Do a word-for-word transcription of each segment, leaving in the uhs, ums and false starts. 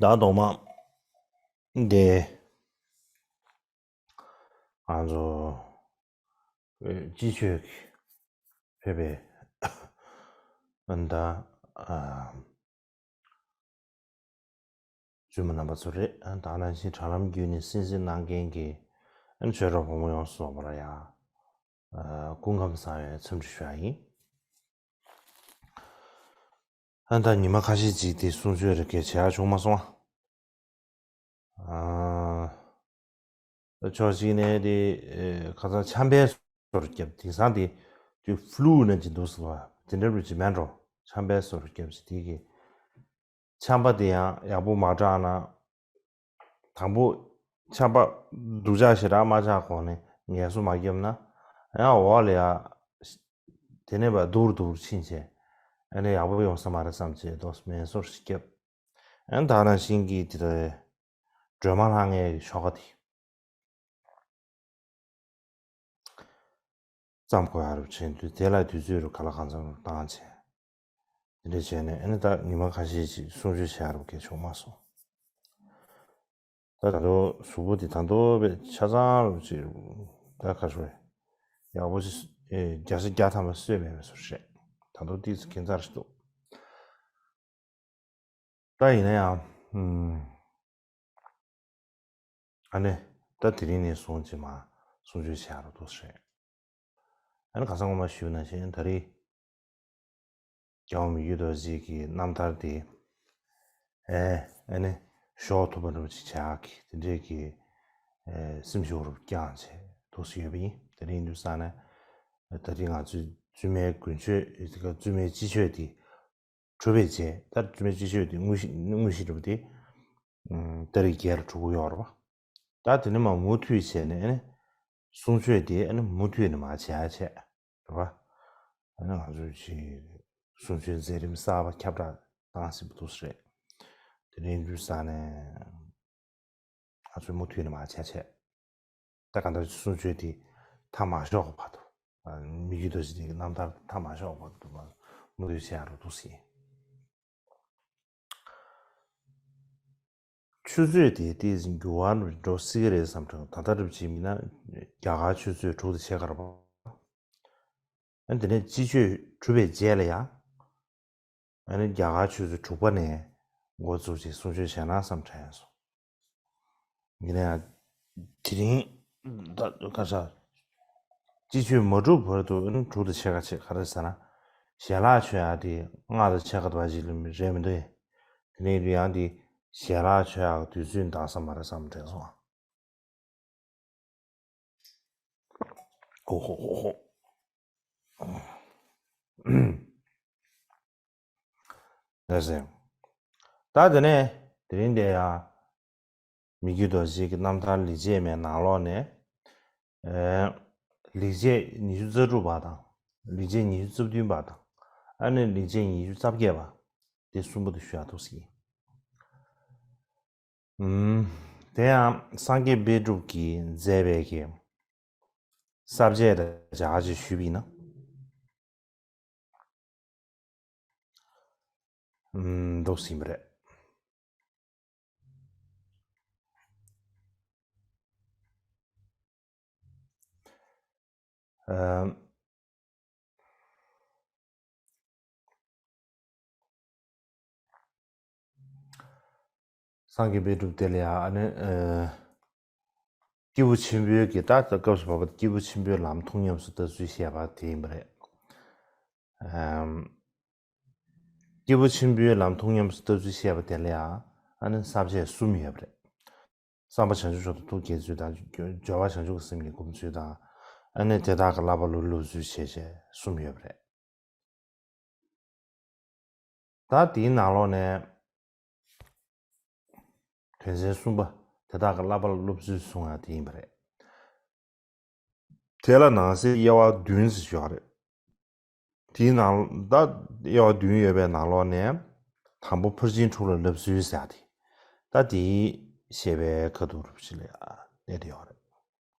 ད་ཐོག་མ་དེ་ང་ཚོ་སྤྱི་སྤྱོད་ཀྱི་ཕེབས་པའི་ད་ཨ་བཙུན་མ་རྣམ་པ་ཚོ་རེད། ད་ནང་བཞིན་དྲ་ལམ་བརྒྱུད་ནས་གསན་གཟིགས་གནང་མཁན་གྱི་ཆོས་གྲོགས་ཕོ་མོ་ཡོངས་སུ་རྫོགས་པ་ལ་ཡང་སྐུ་ཁམས་བཟང་བའི་འཚམས་འདྲི་ཞུ་ཡ་ཡིན། ཨ་ད་ཉི་མ་ཁ་ཤས་ཅིག་དེ་གསུང་ཆོས་རེ་གས་བྱེད་ཡག་བྱུང་མ་སོང་ཨ། ཨ་ཕྱོགས་གཅིག་ནས་དེ་ཁ་སང་ཆམ་པའི་སོར་བརྒྱབ། དེང་སང་དེ་དུས་ཕླུ་ནང་བཞིན་འདུག་ཟེར་བ་དེ་འདྲ་རུ་ཅིག་མེད་འགྲོ། ཆམ་པའི་སོར་བརྒྱབ་ཅིག་དེ་གི་ཆམ་པ་དེ་ཡང་ཡག་པོ་མ་དྲག་ན། དང་པོ་ཆམ་པ་སྡུག་ཅག་ཞེ་དྲག་མ་ཆགས་གོང་ནས་ངལ་གསོ་མ་བརྒྱབ་ན་ཡང་འོག་ལ་ཡ་དེ་ནས་བ་སྡུག་རུ་སྡུག་རུ་ཕྱིན་བྱས་ཨ་ནི་ཡག་པོ་ཡོང་ས་མ་རེད་བསམ་བྱས་དོ་སྨན་གསོ་ཞིག་བརྒྱབ། ཨ་ནི་ད་ནང་བཞིན་གྱི་དེ་ལྟར་སྒྲོལ་མ་ལྷང་ངེར་ཤོག་ཁ་དེ་བརྩམས་དགོས་ཡ་རུ་བྱས་དུས་དེ་ལ་དུས་ཚོད་རུ་ག་ལ་གང་འཚམ་རུ་བཏང་བྱས། དེ་འདྲ་བྱས་ནས་ཨ་ནི་ད་ཉི་མ་ཁ་ཤས་ཅིག་གསུང་ཆོས་བྱེད་ཡ་རུ་གས་བྱུང་མ་སོང་། ད་ད་དུང་གཟུགས་པོ་དེ་ད་དུང་བས་ཆ་ཚང་རུ་ཅིག་ད་ཁ་ཤོ་ཡག་པོ་ཅིག་ཨེ་བརྒྱ་ཆ་བརྒྱ་ཐམ་པ་གསོས་མེད་པའི་བཟོ་རེད། ད་དུང་ཏིག་ཙམ་ཁྱད་མཚར་ཞིག་འདུག་ད་ཡིན་ན་ཡང་ཨ་ནི་ད་དེ་རིང་ནས་བཟུང་ཅིག་མ་གསུང་ཆོས་བྱེད་ཡ་རུ་འདུག་ཟེར། ཨ་ནི་ཁ་སང་ངོ་མ་ཞུས་ནང་བཞིན་ད་རེས་རྒྱལ་བ་མི་བསྐྱོད་རྡོ་རྗེ་གི་རྣམ་ཐར་དེ་ཨེ་ཨ་ནི་ཞོག་ཐུབ་པ་འདྲ་པོ་ཅིག་བྱ་གི་དེ་འདྲས་ཀྱི་ཨེ་སེམས་ཤུགས་རུ་བསྐྱངས་བྱས་འདུག་སེ་ཡོད་པ་ཡིན། དེ་རིང་དུས་ས་ནས་ད་རེས་ང་ཚོའི་བཙུན་མའི་དགུན་ཆོས་དེ་ག་བཙུན་མའི་སྤྱི་ཆོས་དེ་གྲུབ་པའི་རྗེས་ད་བཙུན་མའི་སྤྱི་ཆོས་དེ་དངོས་གཞི་དངོས་གཞི་འདྲ་པོ་དེ་ད་རེས་བརྒྱད་ལ་གྲུབ་ཀྱི་ཡོད་རེད་པ། ད་དེ་ནས་མ་མུ་མཐུད་བྱས་ནས་ཨ་ནི་གསུང་ཆོས་དེ་ཨ་ནི་མུ་མཐུད་ནས་མ་བྱས་ཡ་བྱས་རེད་པ། ཨ་ནི་ང་ཚོས་ཅིག་གསུང་ཆོས་མཛད་རིམ་གསར་པ་ཁྱབ་བསྒྲགས་བཏང་སྲིད་པ་འདུག་སེ་རེད། དེ་རིང་དུས་ས་ནས་ང་ཚོས་མུ་མཐུད་ནས་མ་བྱས་བྱས། ད་གང་ལྟར་གསུང་ཆོས་དེ་མཐའ་མ་ཞོག་གི་བར་དུ་མི་རྒྱུད་རྡོ་རྗེ་གདན་གྱི་རྣམ་ཐར་མཐའ་མ་ཞོག་གི་བར་དུ་མུ་མཐུད་བྱས་ཡ་རུ་འདུག་སེ་ཡིན། ཆུ་ཚོད་དེ་ཏོག་ཙམ་འགྱུར་བ་འགྲོ་སྲིད་ཀྱི་རེད་བསམ་དྲན། ད་ལྟ་རུ་བྱས་མིན་ན་རྒྱ་གར་ཆུ་ཚོད་དྲུག་དང་ཕྱེད་ཀ་རེད་པ། ཨ་དེ་ནས་སྤྱི་ཆོས་གྲུབ་པའི་རྗེས་ལ་ཡང་ཨ་ནི་རྒྱ་གར་ཆུ་ཚོད་དྲུག་པ་ནས་འགོ་བཙུགས་ཀྱིས་གསུང་ཆོས་བྱས་ན་བསམ་དྲན་སོང་། ཡིན་ན་ཡང་དེ་རིང་ད་ཁ་ཤས་སྤྱི་ཆོས་མ་གྲུབ་བར་དུ་ཨ་ནི་དྲུག་དང་ཕྱེད་ཀ་བྱས། ག་རེ་ཟེར་ན་ཞལ་ལག་མཆོད་ཡག་དེ་ལྔ་དང་ཕྱེད་ཀ་བར་ཞིག་ལ་རེད་མི་འདུག་དེ་ནས་ཡང་དེ་ཞལ་ལག་མཆོད་ཡག་དུས་ཚོད་འདང་ས་མ་རེད་བསམ་དྲན་སོང་། ཨོ་ཧོ་ཧོ་ཧོ། ལགས་སེ། ད་དེ་ནས་དེ་རིང་འདི་ཡང་མི་བསྐྱོད་རྡོ་རྗེ་གི་རྣམ་ཐར་ལེགས་བྱས་མའི་ནང་ལོགས་ནས་ཨེ་ལེགས་བྱས་ཉི་ཤུ་རྩ་དྲུག་པ་དང་། ལེགས་བྱས་ཉི་ཤུ་རྩ་བདུན་པ་དང་། ཨ་ནི་ལེགས་བྱས་ཉི་ཤུ་རྩ་བརྒྱད་པ། དེ་གསུམ་པོ་དེ་ཞུ་ཡག་འདུག་སེ་ཡིན། ཨུམ། དེ་ཡང་སངས་རྒྱས་པཎ་གྲུབ་ཀྱིས་མཛད་པའི་གི་ས་བཅད་དང་སྦྱར་ཅིག་ཞུས་པ་ཡིན་ན། ཨུམ། འདུག་སེ་ཡིན་པ་རེད། ཨ། སངས་རྒྱས་པཎ་གྲུབ་དེ་ལ་ཡང་ཨ་ནི་ཨ་སྐྱེས་བུ་ཆེན་པོའི་གི་ད་ལྟ་སྐབས་སུ་བབ་པ་སྐྱེས་བུ་ཆེན་པོའི་ལམ་ཐུགས་ཉམས་སུ་བསྟར་ཚུལ་བཤད་པ་དེ་ཡིན་པ་རེད། ཨམ། སྐྱེས་བུ་ཆེན་པོའི་ལམ་ཐུགས་ཉམས་སུ་བསྟར་ཚུལ་བཤད་པ་དེ་ལ་ཡང་ཨ་ནི་ས་བཅད་གསུམ་ཡོད་པ་རེད། བསམ་པ་བྱང་ཆུབ་མཆོག་ཏུ་ཐུགས་བསྐྱེད་ཚུལ་དང་། སྦྱོར་བ་བྱང་ཆུབ་ཀྱི་སེམས་ཀྱིས་བསྒོམ་ཚུལ་དང་། ཨ་ནི་དེ་དག་གི་བསླབ་པ་སློབ་སློབ་ཚུལ་བྱས་བྱས་གསུམ་ཡོད་པ་རེད། ད་དེའི་ནང་ལོགས་ནས་དོན་ཚན་གསུམ་པ་དེ་དག་གི་བསླབ་པ་སློབ་ཚུལ་གསུང་ཡག་དེ་ཡིན་པ་རེད། དེ་ལ་ནང་གསེས་དབྱེ་བ་བདུན་ཙམ་ཡོད་རེད། དེའི་ནང་ད་དབྱེ་བ་བདུན་ཡོད་པའི་ནང་ལོགས་ནས་དང་པོ་ཕར་ཕྱིན་དྲུག་ལ་བསླབ་ཚུལ་ཟེར་ཡག་དེ། ད་དེའི་བཤད་པའི་ཁ་ཐུག་རུ་ཕྱི་ལ་གནས་དེ་ཡོད་རེད།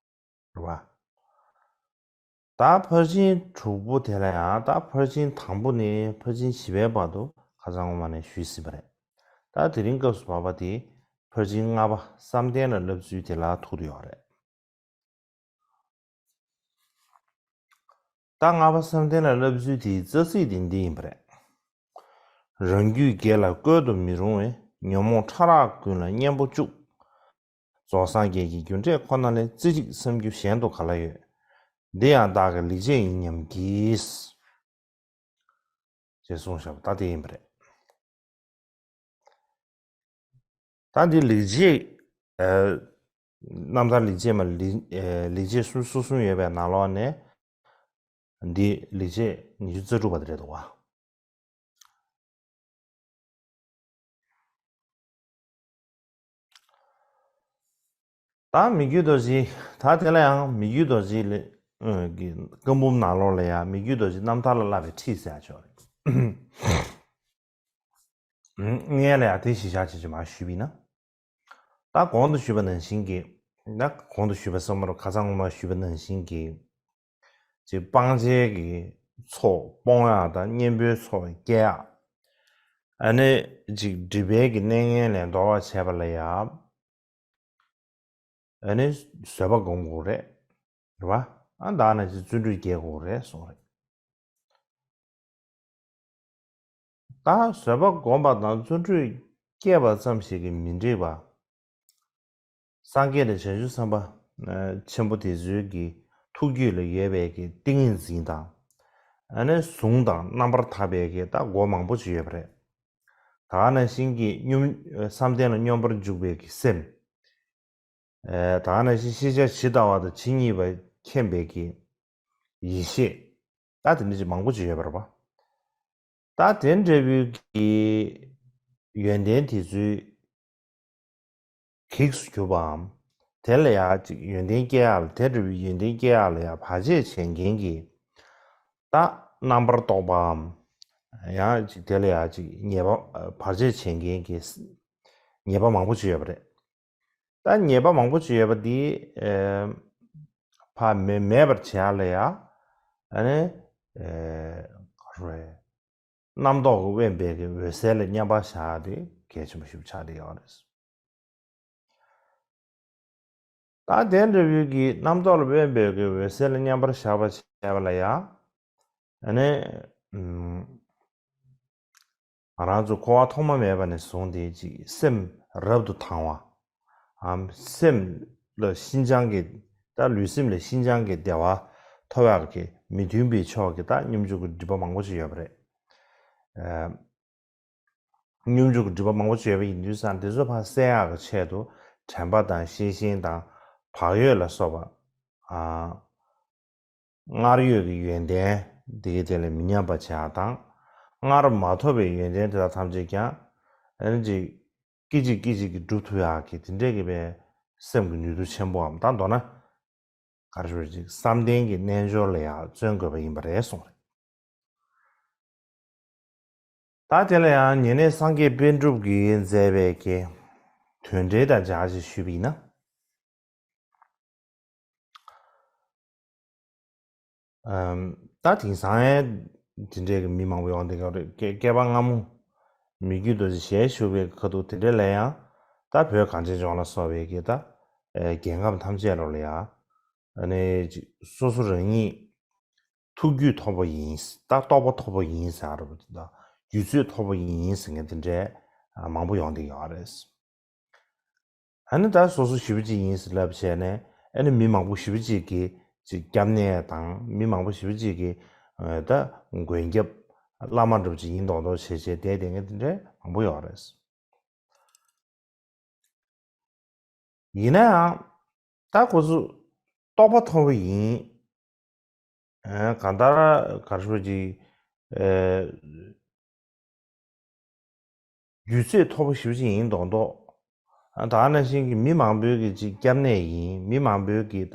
རེད་བ། ད་ཕར་ཕྱིན་དྲུག་པོ་དེ་ལ་ཡང་ད་ཕར་ཕྱིན་དང་པོ་ནས་ཕར་ཕྱིན་བཞི་པའི་བར་དུ་ཁ་སང་ངོ་མ་ནས་ཞུས་ཟིན་པ་རེད། ད་ ད་དེ་རིང་སྐབས་སུ་བབས་པ་དེ་ཕར་ཕྱིན་ལྔ་པ་བསམ་གཏན་ལ་བསླབ་ཚུལ་དེ་ལ་ཐུག་བསྡད་ཡོད་རེད། ད་ལྔ་པ་བསམ་གཏན་ལ་བསླབ་ཚུལ་དེའི་རྩ་ཚིག་དེ་འདི་ཡིན་པ་རེད། རང་རྒྱུད་དགེ་ལ་བཀོལ་དུ་མི་རུང་བའི། ཉོན་མོངས་ཕྲ་རགས་ཀུན་ལ་གཉེན་པོ་བཅུག་རྫོགས་སངས་རྒྱས་ཀྱི་རྒྱུ་འབྲས་ཁོ་ན་ལས། རྩེ་གཅིག་བསམ་རྒྱུ་གཞན་དུ་ག་ལ་ཡོད། འདི་ཡང་བདག་གི་ལེགས་བྱས་ཡིན་སྙམ་གྱིས། ཅེས་གསུངས་བཞག་པ་ད་དེ་ཡིན་པ་རེད། ད་འདི་ལེགས་བྱས། ཨ། རྣམ་ཐར་ལེགས་བྱས་མ་ལེགས་ཨ་ལེགས་བྱས་སུམ་ཅུ་སོ་གསུམ་ཡོད་པའི་ནང་ལོགས་ནས། འདི་ལེགས་བྱས་ཉི་ཤུ་རྩ་དྲུག་པ་དེ་རེད་འདུག་བ། ད་མི་བསྐྱོད་རྡོ་རྗེ། ད་དེ་ལ་ཡང་མི་བསྐྱོད་རྡོ་རྗེ་ལས་ཨ་གི་བཀའ་འབུམ་ནང་ལོགས་ལ་ཡང་མི་བསྐྱོད་རྡོ་རྗེ་རྣམ་ཐར་ལ་བསླབ་པའི་ཁྲིད་ཟེར་ཡག་ཅིག་ཡོད་རེད། སྔོན་ལ་ཡང་དེ་གཞི་བཞག་བྱས་ཅིག་མར་ཞུས་པ་ཡིན་ན། ད་གོང་དུ་ཞུས་པ་ནང་བཞིན་གྱི། ད་གོང་དུ་ཞུས་པ་བསམ་བློ་ཁ་སང་སྔོན་མ་ཞུས་པ་ནང་བཞིན་གྱི། ཅིག་སྤང་བྱའི་གི་ཚོགས་སྤོང་ཡག་དང་གཉེན་པོའི་ཚོགས་སྐྱེ་ཡག་ཨ་ནི་ཅིག་སྒྲིབ་པའི་གི་གནས་ངན་ལས་འདོར་བར་བྱེད་པ་ལ་ཡང་། ཨ་ནི་བཟོད་པ་སྒོམ་དགོས་རེད། རེད་བ། ཨ་ད་ནི་ཅིག་བརྩོན་འགྲུས་སྐྱེ་དགོས་རེད་གསུངས་རེད། ད་བཟོད་པ་སྒོམ་པ་དང་བརྩོན་འགྲུས་སྐྱེས་པ་ཙམ་ཞིག་གིས་མི་འགྲིག་པ། སངས་རྒྱས་དང་བྱང་ཆུབ་སེམས་དཔའ་ཆེན་པོ་དེ་ཚོའི་གི་ཐུགས་རྒྱུད་ལ་ཡོད་པའི་གི་ཏིང་ངེ་འཛིན་དང་། ཨ་ནི་གཟུངས་དང་རྣམ་པར་ཐར་པའི་གི་ད་སྒོ་མང་པོ་ཅིག་ཡོད་པ་རེད། ད་ག་ནང་བཞིན་གྱི་སྙོམས་བསམ་གཏན་ལ་སྙོམས་པར་འཇུག་པའི་གི་སེམས། ཨེ། ད་ག་ནང་བཞིན་ཤེས་བྱ་ཇི་ལྟ་བ་དང་ཇི་སྙེད་པ་མཁྱེན་པའི་གི་ཡེ་ཤེས། ད་དེ་འདྲ་ཅིག་མང་པོ་ཅིག་ཡོད་པ་རེད་པ། ད་དེ་འདྲ་བོའི་གི་ཡོན་ཏན་དེ་ཚོའི་གེགས་སུ་གྱུར་པའམ། དེ་ལ་ཡང་ཅིག་ཡོན་ཏན་སྐྱེ་ཡག་ལ། དེ་འདྲ་བའི་ཡོན་ཏན་སྐྱེ་ཡག་ལ་ཡང་བར་ཆད་བྱེད་མཁན་གྱི་ད་རྣམ་པར་རྟོག་པའམ། ཡང་ཅིག་དེ་ལ་ཡང་ཅིག་ཉེས་པ། བར་ཆད་བྱེད་མཁན་གྱི་ཉེས་པ་མང་པོ་ཅིག་ཡོད་པ་རེད། ད་ཉེས་པ་མང་པོ་ཅིག་ཡོད་པ་འདི། ཨེ། ཕར་མེད་མེད་པར་བྱེད་ཡག་ལ་ཡང་། ཨ་ནི། ཨེ། ག་རེ་རེད། རྣམ་རྟོག་གིས་དབེན་པའི་གི་འོད་གསལ་ལ་མཉམ་པར་བཞག་ཡག་དེ་གལ་ཆེན་པོ་ཞིག་ཆགས་བསྡད་ཡོད་རེད། ད་དེ་འདྲ་བོའི་གི་རྣམ་རྟོག་ལ་དབེན་པའི་གི་འོད་གསལ་ལ་མཉམ་པར་བཞག་པ་བྱས་པ་ལ་ཡང་། ཨ་ནི། ཨུམ། ང་རང་ཚོ་འཁོར་བ་ཐོག་མ་མེད་པ་ནས་བཟུང་སྟེ་ཅིག་སེམས་རབ་ཏུ་དང་བ། ཨམ། སེམས་ལ་ཤིན་སྦྱངས་ཀྱི། ད་ལུས་སེམས་ལ་ཤིན་སྦྱངས་ཀྱི་བདེ་བ་ཐོབ་ཡག་གི་མི་མཐུན་པའི་ཕྱོགས་ཀྱི་ད་སྙོམས་འཇུག་གི་སྒྲིབ་པ་མང་པོ་ཅིག་ཡོད་པ་རེད། ཨ། སྙོམས་འཇུག་གི་སྒྲིབ་པ་མང་པོ་ཅིག་ཡོད་པ་ཡིན་དུས་ཙང་དེ་ཚོ་ཕར་སེལ་ཡག་གི་ཆེད་དུ་དྲན་པ་དང་ཤེས་བཞིན་དང་བག་ཡོད་ལ་སོགས་པ། ཨ། སྔར་ཡོད་ཀྱི་ཡོན་ཏན་དེ་གའི་དེ་ལས་མི་ཉམས་པ་བྱེད་ཡག་དང་། སྔར་མ་ཐོབ་པའི་ཡོན་ཏན་དེ་དག་ཐམས་ཅད་ཀྱང་ཨ་ནི་ཅིག་སྐད་ཅིག་སྐད་ཅིག་གིས་འགྲུབ་ཐུབ་ཡག་གི་དེ་འདྲའི་གི་བའི་སེམས་ཀྱི་ནུས་མཐུ་ཆེན་པོའམ། ད་མདོར་ན་ག་རེ་ཞུ་ཅིག་བསམ་གཏན་གྱི་རྣལ་འབྱོར་ལ་ཡང་བརྩོན་དགོས་པ་ཡིན་པ་རེད་གསུངས་རེད། ད་དེ་ལ་ཡང་ཉེ་གནས་སངས་རྒྱས་པཎ་གྲུབ་ཀྱིས་མཛད་པའི་གི་དོན་འགྲེལ་དང་སྦྱར་ཞིག་ཞུས་པ་ཡིན་ན། ཨམ། ད་དེང་སང་ཡང་དེ་འདྲའི་གི་མི་མང་པོ་ཡོང་བསྡད་ཀྱི་རེད། བསྐལ་བསྐལ་པ་སྔ་མོ་མི་བསྐྱོད་རྡོ་རྗེ་ཞལ་བཞུགས་པའི་ཁ་ཐུག་དེ་འདྲ་ལ་ཡང་ད་བོད་གངས་ཅན་ལྗོངས་ལ་སོགས་པའི་གི་ད་རྒྱལ་ཁམས་ཐམས་ཅད་ལ་ཡང་ཨ་ནི་ཅིག་སོ་སོ་རང་ཉིད་ཐུགས་རྒྱུད་མཐོ་པོ་ཡིན། ད་རྟོགས་པ་མཐོ་པོ་ཡིན་ཟེར་བ་དང་རྒྱུད་ཚོད་མཐོ་པོ་ཡིན་ཟེར་མཁན་དེ་འདྲའི་མང་པོ་ཡོང་བསྡད་ཡོད་རེད། ཨ་ནི་ད་སོ་སོ་ཞེ་པོ་ཅིག་ཡིན་ཟེར་ལབ་བྱས་ནས་ཨ་ནི་མི་མང་པོ་ཞེ་པོ་ཅིག་གིས་ཅིག་སྐྱབས་གནས་དང་། མི་མང་པོ་ཞེ་པོ་ཅིག་གིས་ད་མགོན་སྐྱབས་བླ་མ་འདྲ་པོ་ཅིག་ཡིན་མདོག་མདོག་བྱས་བྱས་བསྡད་བསྡད་མཁན་དེ་འདྲའི་མང་པོ་ཡོད་རེད། ཡིན་ན་ཡང་ད་ཁོ་ཚོ་རྟོགས་པ་མཐོ་པོ་ཡིན། ཨ། གང་ལྟར་ག་རེ་ཞུ་ཅིག་ཨ། རྒྱུད་ཚོད་མཐོ་པོ་ཞེ་པོ་ཅིག་ཡིན་མདོག་མདོག་ཨ། ད་ག་ནང་བཞིན་གྱི་མི་མང་པོའི་གི་ཅིག་སྐྱབས་གནས་ཡིན། མི་མང་པོའི་གི་ད་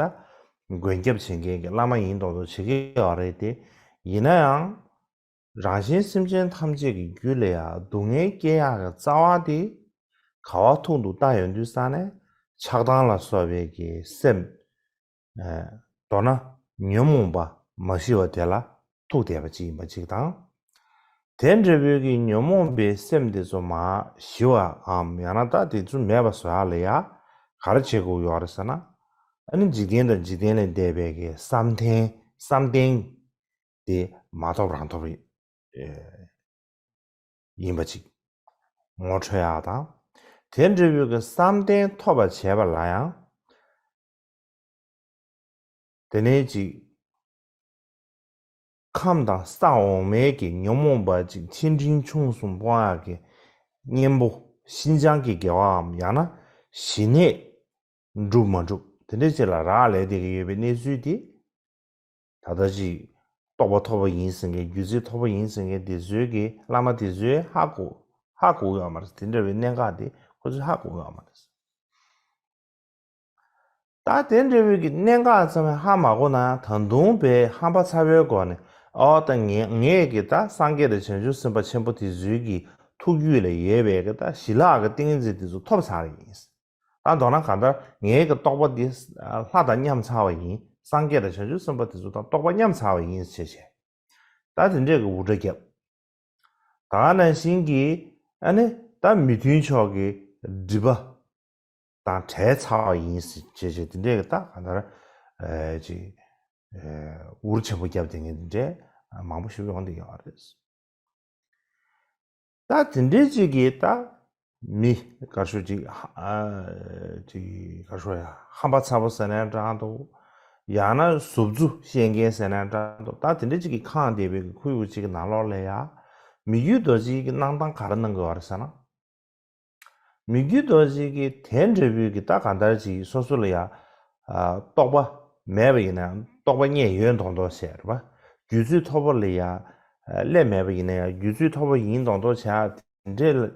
མགོན་སྐྱབས་བྱེད་མཁན་གྱི་བླ་མ་ཡིན་མདོག་མདོག་བྱེད་ཀྱི་ཡོད་རེད་དེ། ཡིན་ན་ཡང་རང་གཞན་སེམས་ཅན་ཐམས་ཅད་ཀྱི་རྒྱུད་ལ་ཡང་སྡུག་བསྔལ་སྐྱེ་ཡག་གི་རྩ་བ་དེ་ག་བ་ཐུག་འདུག་ལྟ་ཡོང་དུས་ཙང་ནས་ཆགས་སྡང་ལ་སོགས་པའི་གི་སེམས། ཨ། མདོར་ན་ཉོན་མོངས་པ་མ་ཞི་བ་དེ་ལ་ཐུག་བསྡད་པ་ཅིག་ཡིན་པ་ཅིག་དང་། དེ་འདྲ་བོའི་གི་ཉོན་མོངས་པའི་སེམས་དེ་ཚོ་མར་ཞི་བའམ་ཡང་ན་ད་དེ་ཚོ་མེད་པ་བཟོ་ཡག་ལ་ཡ་ག་རེ་བྱེད་དགོས་ཡོད་རེད་ཟེར་ན། ཨ་ནི་འཇིག་རྟེན་དང་འཇིག་རྟེན་ལས་འདས་པའི་གི་བསམ་གཏན་བསམ་གཏན་དེ་མ་ཐོབ་རང་ཐོབ་ཡིན་པ་ཅིག་ངོ་འཕྲོད་ཡག་དང་། དེ་འདྲ་བོའི་གི་བསམ་གཏན་ཐོབ་པར་བྱེད་པ་ལ་ཡང་དེ་ནས་ཅིག་ཁམས་དང་ས་འོག་མའི་གི་ཉོན་མོངས་པ་ཅིག་ཆེ་འབྲིང་ཆུང་གསུམ་སྤོང་ཡག་གི་གཉེན་པོ་ཤིན་སྦྱངས་ཀྱི་དགེ་བའམ་ཡང་ན་ཞི་གནས་འགྲུབ་མ་འགྲུབ་དེ་འདྲ་ཅིག་ལ་རག་ལས་བསྡད་ཀྱི་ཡོད་པའི་གནས་ཚུལ་དེ། ད་ལྟ་ཅིག་རྟོགས་པ་ཐོབ་པ་ཡིན་ཟེར་མཁན་རྒྱུད་ཚོད་ཐོབ་པ་ཡིན་ཟེར་མཁན་དེ་ཚོའི་གི་བླ་མ་དེ་ཚོས་ཧ་གོ་ཧ་གོ་གི་ཡོད་མ་རེད། དེ་འདྲ་བའི་གནད་འགག་དེ་ཁོ་ཚོས་ཧ་གོ་གི་ཡོད་མ་རེད། ད་དེ་འདྲ་བའི་གི་གནད་འགག་ཚང་མ་ཧ་མ་གོ་ན་ད་དུང་པའི་ཧམ་པ་ཚ་བའི་སྒོ་ནས་ཨོ་ད་ངས་ངས་གི་ད་སངས་རྒྱས་དང་བྱང་ཆུབ་སེམས་དཔའ་ཆེན་པོ་དེ་ཚོའི་གི་ཐུགས་རྒྱུད་ལ་ཡོད་པའི་གི་ད་ཞི་ལྷག་གི་ཏིང་འཛིན་དེ་ཚོ་ཐོབ་ཚར་ཡིན། ད་མདོར་ན་གང་ལྟར་ངའི་གི་རྟོགས་པ་འདི་ལྷ་དང་མཉམ་ཚར་བ་ཡིན། སངས་རྒྱས་དང་བྱང་ཆུབ་སེམས་དཔའ་དེ་ཚོ་དང་རྟོགས་པ་མཉམ་ཚར་བ་ཡིན་ཞེས་བྱས། ད་དེ་འདྲས་ཀྱི་འུར་སྒྲ་བརྒྱབ། ད་ག་ནང་བཞིན་གྱི་ཨ་ནི་ད་མི་མཐུན་ཕྱོགས་ཀྱི་སྒྲིབ་པ་དང་བྲལ་ཚར་བ་ཡིན་ཞེས་བྱས་དེ་འདྲས་ཀྱི་ད་གང་ལྟར་ཨེ་ཅིག་ཨེ་འུར་ཆེན་པོ་བརྒྱབ་དེ་ངས་དེ་འདྲས་མང་པོ་ཞིག་ཡོང་བསྡད་ཡོད་རེད། ད་དེ་འདྲའི་ཅིག་གིས་ད་མི་གར་ཤོ་ཅིག་ཨ་ཅིག་གར་ཤོ་ཡ་ཧམ་པ་ཚ་པོ་ཟེར་ནའི་འདྲ་འདུག་ཡང་ན་ཟུབ་རྫུ་བཤད་མཁན་ཟེར་ནའི་འདྲ་འདུག་ད་དེ་འདྲའི་ཅིག་གིས་ཁེངས་བསྡད་པའི་ཁོར་ཡུག་ཅིག་གི་ནང་ལོགས་ལ་ཡ་མི་བསྐྱོད་རྡོ་རྗེ་གི་གནང་སྟངས་ག་རེ་གནང་དགོས་པ་རེད་ཟེར་ན། མི་བསྐྱོད་རྡོ་རྗེ་གི་དེ་འདྲ་བོའི་གི་ད་གང་ལྟར་ཅིག་སོ་སོ་ལ་ཡ་རྟོགས་པ་མེད་པ་ཡིན་ན་རྟོགས་པ་རྙེད་ཡོད་མདོག་མདོག་བྱས་རེད་པ། རྒྱུད་ཚོད་ཐོབ་པ་ལ་ཡ་སླེབས་མེད་པ་ཡིན་ན་ཡང་རྒྱུད་ཚོད་ཐོབ་པ་ཡིན་མདོག་མདོག་བྱས་དེ་འདྲའི་བྱེད་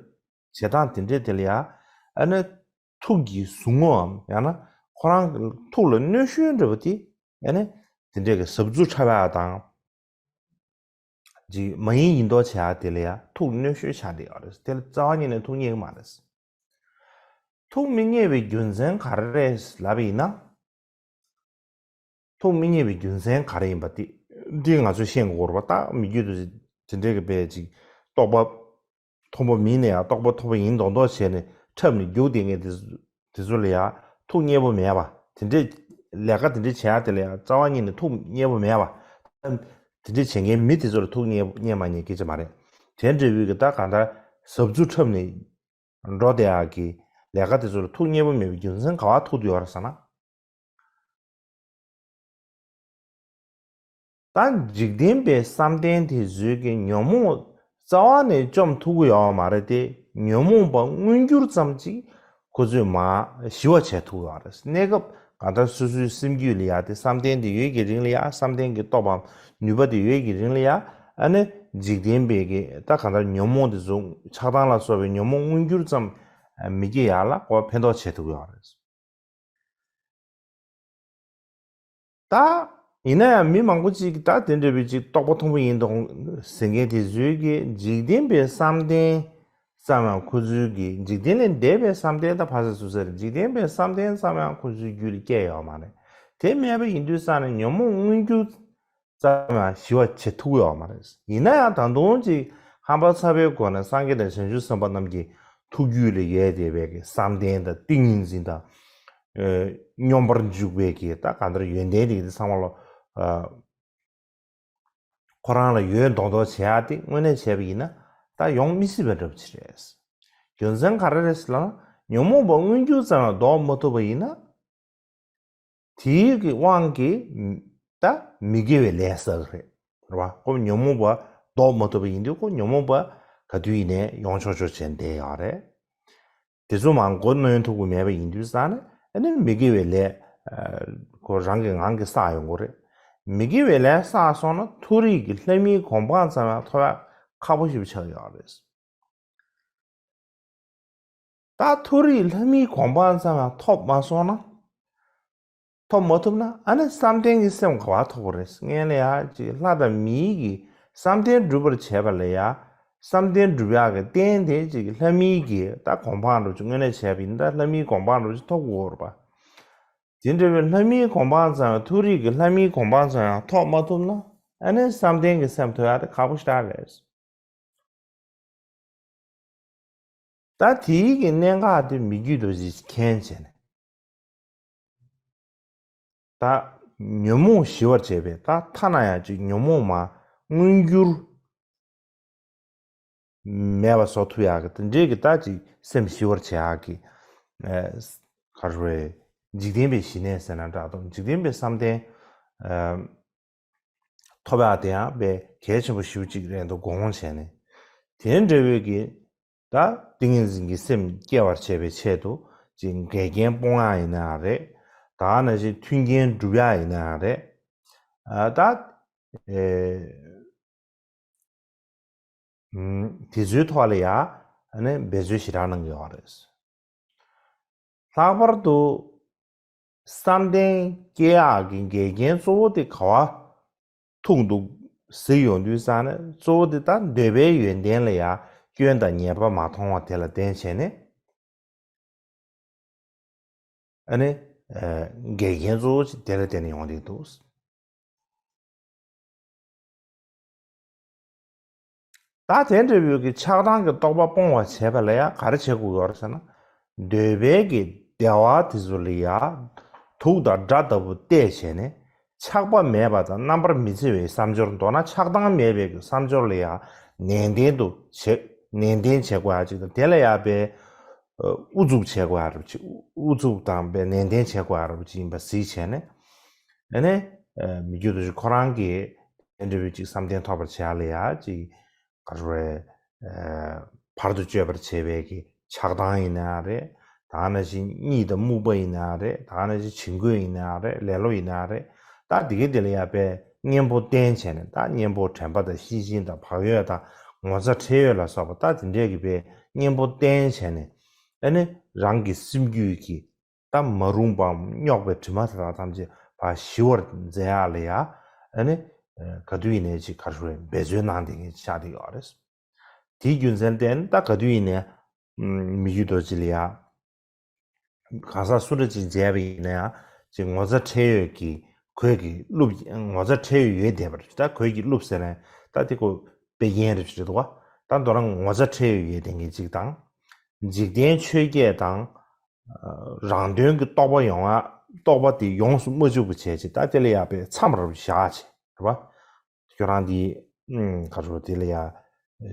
སྟངས་དེ་འདྲའི་དེ་ལ་ཡ་ཨ་ནི་ཐུགས་ཀྱི་ཟུག་རྔུའམ་ཡང་ན་ཁོ་རང་གི་ཐུགས་ལ་གནོད་ཤུགས་འདྲ་བོ་དེ་ཨ་ནི་དེ་འདྲའི་གི་ཟབ་རྫུ་འཁྲབ་ཡ་དང་། ཅིག་མ་ཡིན་ཡིན་མདོག་བྱེད་ཡ་དེ་ལ་ཡ་ཐུགས་གནོད་ཤོས་ཆགས་བསྡད་ཡོད་རེད། དེ་ལ་རྩ་བ་ཉིད་ནས་ཐུགས་མཉེས་ཀྱི་མ་རེད། ཐུགས་མི་མཉེས་པའི་རྒྱུ་མཚན་ག་རེ་རེད་ལབ་པ་ཡིན་ན། ཐུགས་མི་མཉེས་པའི་རྒྱུ་མཚན་ག་རེ་ཡིན་པ་དེ་འདི་ང་ཚོས་ཤེས་དགོས་རེད་པ། ད་མི་རྒྱུད་དུ་དེ་འདྲའི་གི་པའི་ཅིག་རྟོགས་པ་མཐོན་པོ་མིན་ནས་ཡང་རྟོགས་པ་མཐོན་པོ་ཡིན་མདོག་མདོག་བྱས་ནས་འཁྲབ་ནས་རྒྱུག་བསྡད་མཁན་དེ་དེ་ཚོ་ལ་ཡང་ཐུགས་མཉེས་པོ་མེད་པ། དེ་འདྲའི་ལས་ཀ་དེ་འདྲའི་བྱེད་ཡ་དེ་ལ་ཡང་རྩ་བ་ཉིད་ནས་ཐུགས་མཉེས་པོ་མེད་པ། དེ་འདྲའི་བྱེད་མཁན་མི་དེ་ཚོ་ལ་ཐུགས་མཉེས་མཉེས་མ་མཉེས་སྐད་ཆ་མ་རེད། དེ་འདྲ་བོའི་གི་ད་གང་ལྟར་ཟབ་རྫུ་འཁྲབ་ནས་འགྲོ་བསྡད་ཡག་གི་ལས་ཀ་དེ་ཚོ་ལ་ཐུགས་མཉེས་པོ་མེད་པའི་རྒྱུ་མཚན་ག་པར་ཐུག་བསྡད་ཡོད་རེད་ཟེར་ན། ད་འཇིག་རྟེན་པའི་བསམ་གཏན་དེ་ཚོའི་གི་ཉོན་མོངས་རྩ་བ་ནས་བཅོམ་ཐུབ་ཀྱི་ཡོད་མ་རེད་དེ། ཉོན་མོངས་པ་མངོན་གྱུར་ཙམ་ཅིག་ཁོ་ཚོས་མར་ཞི་བ་བྱེད་ཐུབ་ཀྱི་ཡོད་རེད། གནས་སྐབས་གང་ལྟར་སོ་སོའི་སེམས་རྒྱུད་ལ་ཡ་དེ་བསམ་གཏན་དེ་ཡོད་ཀྱི་རིང་ལ་ཡ་བསམ་གཏན་གྱི་སྟོབས་པའམ་ནུས་པ་དེ་ཡོད་ཀྱི་རིང་ལ་ཡ་ཨ་ནི་འཇིག་རྟེན་པའི་གི་ད་གང་ལྟར་ཉོན་མོངས་དེ་ཚོ་ཆགས་སྡང་ལ་སོགས་པའི་ཉོན་མོངས་མངོན་གྱུར་ཙམ་མི་སྐྱེ་ཡག་ལ་ཁོ་ཕན་ཐོགས་བྱེད་ཐུབ་ཀྱི་ཡོད་རེད། ད་ཡིན་ན་ཡང་མི་མང་པོ་ཅིག་ད་དེ་འདྲ་བའི་ཅིག་རྟོགས་པ་མཐོན་པོ་ཡིན་དང་ཟེར་མཁན་དེ་ཚོའི་གི་འཇིག་རྟེན་པའི་བསམ་གཏན་ཙམ་ཡང་ཁོ་ཚོའི་གི་འཇིག་རྟེན་ལས་འདས་པའི་བསམ་གཏན་ད་ཕ་ས་སུ་ཟེར་འཇིག་རྟེན་པའི་བསམ་གཏན་ཙམ་ཡང་ཁོ་ཚོའི་རྒྱུད་ལ་སྐྱེ་ཡོད་མ་རེད། དེ་མེད་པ་ཡིན་དུས་ཙང་ནས་ཉོན་མོངས་མངོན་གྱུར་ཙམ་ཡང་ཞི་བ་བྱེད་ཐུབ་ཡོད་མ་རེད། ཡིན་ན་ཡང་ད་དུང་ཅིག་ཧམ་པ་ཚ་བའི་སྒོ་ནས་སངས་རྒྱས་དང་བྱང་ཆུབ་སེམས་དཔའ་རྣམས་ཀྱི་ཐུགས་རྒྱུད་ལ་ཡོད་བསྡད་པའི་གི་བསམ་གཏན་དང་ཏིང་ངེ་འཛིན་དང་། ཨེ་སྙོམས་པར་འཇུག་པའི་གི་ད་ག་འདྲ་ཡོན་ཏན་དེ་གི་ཚང་མ་ལོ། ཨ་ཁོ་རང་ལ་ཡོད་མདོག་མདོག་བྱེད་ཡ་དེ་དངོས་གནས་བྱས་པ་ཡིན་ན་ད་ཡོང་མི་སྲིད་པ་འདྲ་པོ་ཅིག་རེད། རྒྱུ་མཚན་ག་རེ་རེད་ཟེར་ལབ་ན་ཉོན་མོངས་པ་མངོན་གྱུར་ཙམ་ལ་ལྡོག་མ་ཐུབ་པ་ཡིན་ན། དེའི་གི་དབང་གིས་ད་མི་དགེ་བའི་ལས་བསགས་རེད། རེད་བ། ཁོ་ཉོན་མོངས་པ་ལྡོག་མ་ཐུབ་པ་ཡིན་དུས་ཁོ་ཉོན་མོངས་པ་ག་དུས་ཡིན་ནའི་ཡོང་ཆོག་ཆོག་བྱས་བསྡད་ཡོད་རེད། དེ་ཚོ་མར་མགོ་གནོན་ཐུབ་ཀྱི་མེད་པ་ཡིན་དུས་ཙང་ནས་ཨ་ནི་མི་དགེ་བའི་ལས་ཁོ་རང་གི་ངང་གིས་བསགས་ཡོང་གི་རེད། མི་དགེ་བའི་ལས་བསགས་སོང་ན་མཐོ་རིས་ཀྱི་ལྷ་མིའི་གོ་འཕང་ཙམ་ཡང་ཐོབ་ཡག་ཁག་པོ་ཞིག་ཆགས་ཡོད་རེད། ད་མཐོ་རིས་ལྷ་མིའི་གོ་འཕང་ཙམ་ཡང་ཐོབ་མ་སོང་ན། ཐོབ་མ་ཐུབ་ན་ཨ་ནི་བསམ་གཏན་གྱི་སེམས་ག་པར་ཐོབ་པ་རེད། སྔོན་ལ་ཡ་ཅིག་ལྷ་དང་མིའི་གི་བསམ་གཏན་སྒྲུབ་པར་བྱེད་པ་ལ་ཡ། བསམ་གཏན་སྒྲུབ་ཡག་གི་རྟེན་དེ་ཅིག་ལྷ་མིའི་གི་ད་གོ་འཕང་འདྲ་ཅིག་དངོས་གནས་བྱས་པ་ཡིན་ན་ད་ལྷ་མིའི་གོ་འཕང་འདྲ་ཅིག་ཐོབ་དགོས་རེད་པ། དེ་འདྲ་བའི་ལྷ་མིའི་གོ་འཕང་ཙམ་ཡང་མཐོ་རིས་ཀྱི་ལྷ་མིའི་གོ་འཕང་ཙམ་ཡང་ཐོབ་མ་ཐུབ་ན་ཨ་ནི་བསམ་གཏན་གྱི་སེམས་ཐོབ་ཡག་དེ་ཁག་པོ་ཞེ་དྲག་རེད། ད་དེའི་གི་གནད་འགག་དེ་མི་བརྒྱུད་རྡོ་རྗེས་མཁྱེན་བྱས་ནས། ད་ཉོན་མོངས་ཞི་བར་བྱེད་པའི་ད་ཐ་ན་ཡང་ཅིག་ཉོན་མོངས་མ་མངོན་གྱུར་མེད་པ་བཟོ་ཐུབ་ཡག་གི་དེ་འདྲའི་གི་ད་ཅིག་སེམས་ཞི་བར་བྱེད་ཡག་གི་ཨ་ག་རེ་རེད། འཇིག་རྟེན་པའི་ཞི་གནས་ཟེར་ན་འདྲ་འདུག་འཇིག་རྟེན་པའི་བསམ་གཏན་ཨ་ཐོབ་ཡག་དེ་ཡང་དཔེ་གལ་ཆེན་པོ་ཞེ་པོ་ཅིག་རེད་འདུག་དགོངས་བྱས་ནས། དེ་འདྲ་བའི་གི་ད་ཏིང་ངེ་འཛིན་གྱི་སེམས་སྐྱེ་བར་བྱེད་པའི་ཆེད་དུ་ཅིག་འགལ་རྐྱེན་སྤོང་ཡག་ཡིན་ན་ཡང་རེད། ད་ནང་བཞིན་མཐུན་རྐྱེན་སྒྲུབ་ཡག་ཡིན་ན་ཡང་རེད། ཨ་ད་ཨེ་ཨུམ་དེ་ཚོའི་ཐོག་ལ་ཡང་ཨ་ནི་འབད་རྩོལ་ཞེ་དྲག་གནང་གི་ཡོད་རེད། ལྷག་པར་དུ་བསམ་གཏན་སྐྱེ་ཡག་གི་འགལ་རྐྱེན་གཙོ་བོ་དེ་ག་བ་ཐུག་འདུག་ཟེར་ཡོང་དུས་ཙང་ནས་གཙོ་བོ་དེ་ད་འདོད་པའི་ཡོན་ཏན་ལ་ཡང་སྐྱོན་དང་ཉེས་པ་མ་མཐོང་བ་དེ་ལ་བརྟེན་བྱས་ནས་ཨ་ནི་འགལ་རྐྱེན་གཙོ་བོ་དེ་ལ་བརྟེན་ནས་ཡོང་གི་འདུག་ད་དེ་འདྲ་བོའི་གི་ཆགས་སྡང་གི་རྟོག་པ་སྤོང་བར་བྱེད་པ་ལ་ཡང་ག་རེ་བྱེད་དགོས་ཡོད་རེད་ཟེར་ན། འདོད་པའི་གི་བདེ་བ་དེ་ཚོ་ལ་ཡང་དུག་དང་དགྲ་ལྟ་བུ་བལྟས་བྱས་ནས་ཆགས་པ་མེད་པ་དང་རྣམ་པར་མི་འཚེ་བའི་བསམ་སྦྱོར། མདོར་ན་ཆགས་སྡང་མེད་པའི་གི་བསམ་སྦྱོར་ལ་ཡང་ནན་ཏན་དུ་བྱེད་ནན་ཏན་བྱེད་དགོས་ཡ་ཅིག་དང་། དེ་ལ་ཡང་པའི་ཨུ་ཚུགས་བྱེད་དགོས་ཡ་རབ་ཅིག་ཨུ་ཚུགས་དང་པའི་ནན་ཏན་བྱེད་དགོས་ཡ་རབ་ཅིག་ཡིན་པ་གཟིགས་བྱས་ནས། ཨ་ནི་མི་བརྒྱུད་རྡོ་རྗེ་ཁོ་རང་གིས་དེ་འདྲ་བའི་ཅིག་བསམ་གཏན་ཐོབ་པར་བྱེད་ཡ་ལ་ཡ་ཅིག་ག་རེ་རེད། བར་དུ་གཅོད་པར་བྱེད་པའི་གི་ཆགས་སྡང་ཡིན་ན་རེད། ད་ག་ནང་བཞིན་གཉིད་དང་རྨུགས་པ་ཡིན་ན་རེད། ད་ག་ནང་བཞིན་བྱིང་རྒོད་ཡིན་ན་རེད། ལེ་ལོ་ཡིན་ན་རེད། ད་དེ་གི་དེ་ལ་ཡ་པའི་གཉེན་པོ་བསྟེན་བྱས་ནས། ད་གཉེན་པོ་དྲན་པ་དང་ཤེས་བཞིན་དང་བག་ཡོད་དང་ངོ་ཚ་ཁྲེལ་ཡོད་ལ་སོགས་པ་ད་དེ་འདྲས་ཀྱི་པའི་གཉེན་པོ་བསྟེན་བྱས་ནས། ཨ་ནི་རང་གི་སེམས་རྒྱུད་ཀྱི་ད་མ་རུངས་པའམ་རྙོག་པའི་དྲི་མ་དེ་དག་ཐམས་ཅད་ཕར་ཞི་བར་མཛད་ཡག་ལ་ཡ། ཨ་ནི་ག་དུས་ཡིན་ནའི་ཅིག་ག་རེ་ཞུ་རེད། འབད་རྩོལ་གནང་བསྡད་མཁན་ཅིག་ཆགས་བསྡད་ཡོད་རེད། དེའི་རྒྱུ་མཚན་བརྟེན་ད་ག་དུས་ཡིན་ནའི་མི་བརྒྱུད་རྡོ་རྗེ་ལ་ཡ། གང་ཟག་སུ་འདྲ་ཅིག་མཇལ་བ་ཡིན་ན་ཡང་ཅིག་ངོ་ཚ་ཁྲེལ་ཡོད་ཀྱི་ཁོས་ཀྱི་བསླབ་ངོ་ཚ་ཁྲེལ་ཡོད་ཡོད་བསྡད་པ་རེད། ད་ཁོས་ཀྱི་བསླབ་ཟེར་ནས་ད་དེ་ཁོ་དཔེ་རྒྱན་རེ་ཞིག་རེད་འདུག་བ། ད་མདོར་ན་ངོ་ཚ་ཁྲེལ་ཡོད་ཡོད་བསྡད་མཁན་ཅིག་དང་། འཇིག་རྟེན་ཆོས་བརྒྱད་དང་རང་དོན་གྱི་རྟོག་པ་ཡོང་བ་རྟོག་པ་དེ་ཡོངས་སུ་མ་འཇུག་པ་བྱས་ཅིག་ད་དེ་ལ་ཡ་པའི་མཚམས་རེ་བཞག་ཅིག་རེད་བ། ཁྱོད་རང་འདི་ཨུམ་ག་རེ་དེ་ལ་ཡ་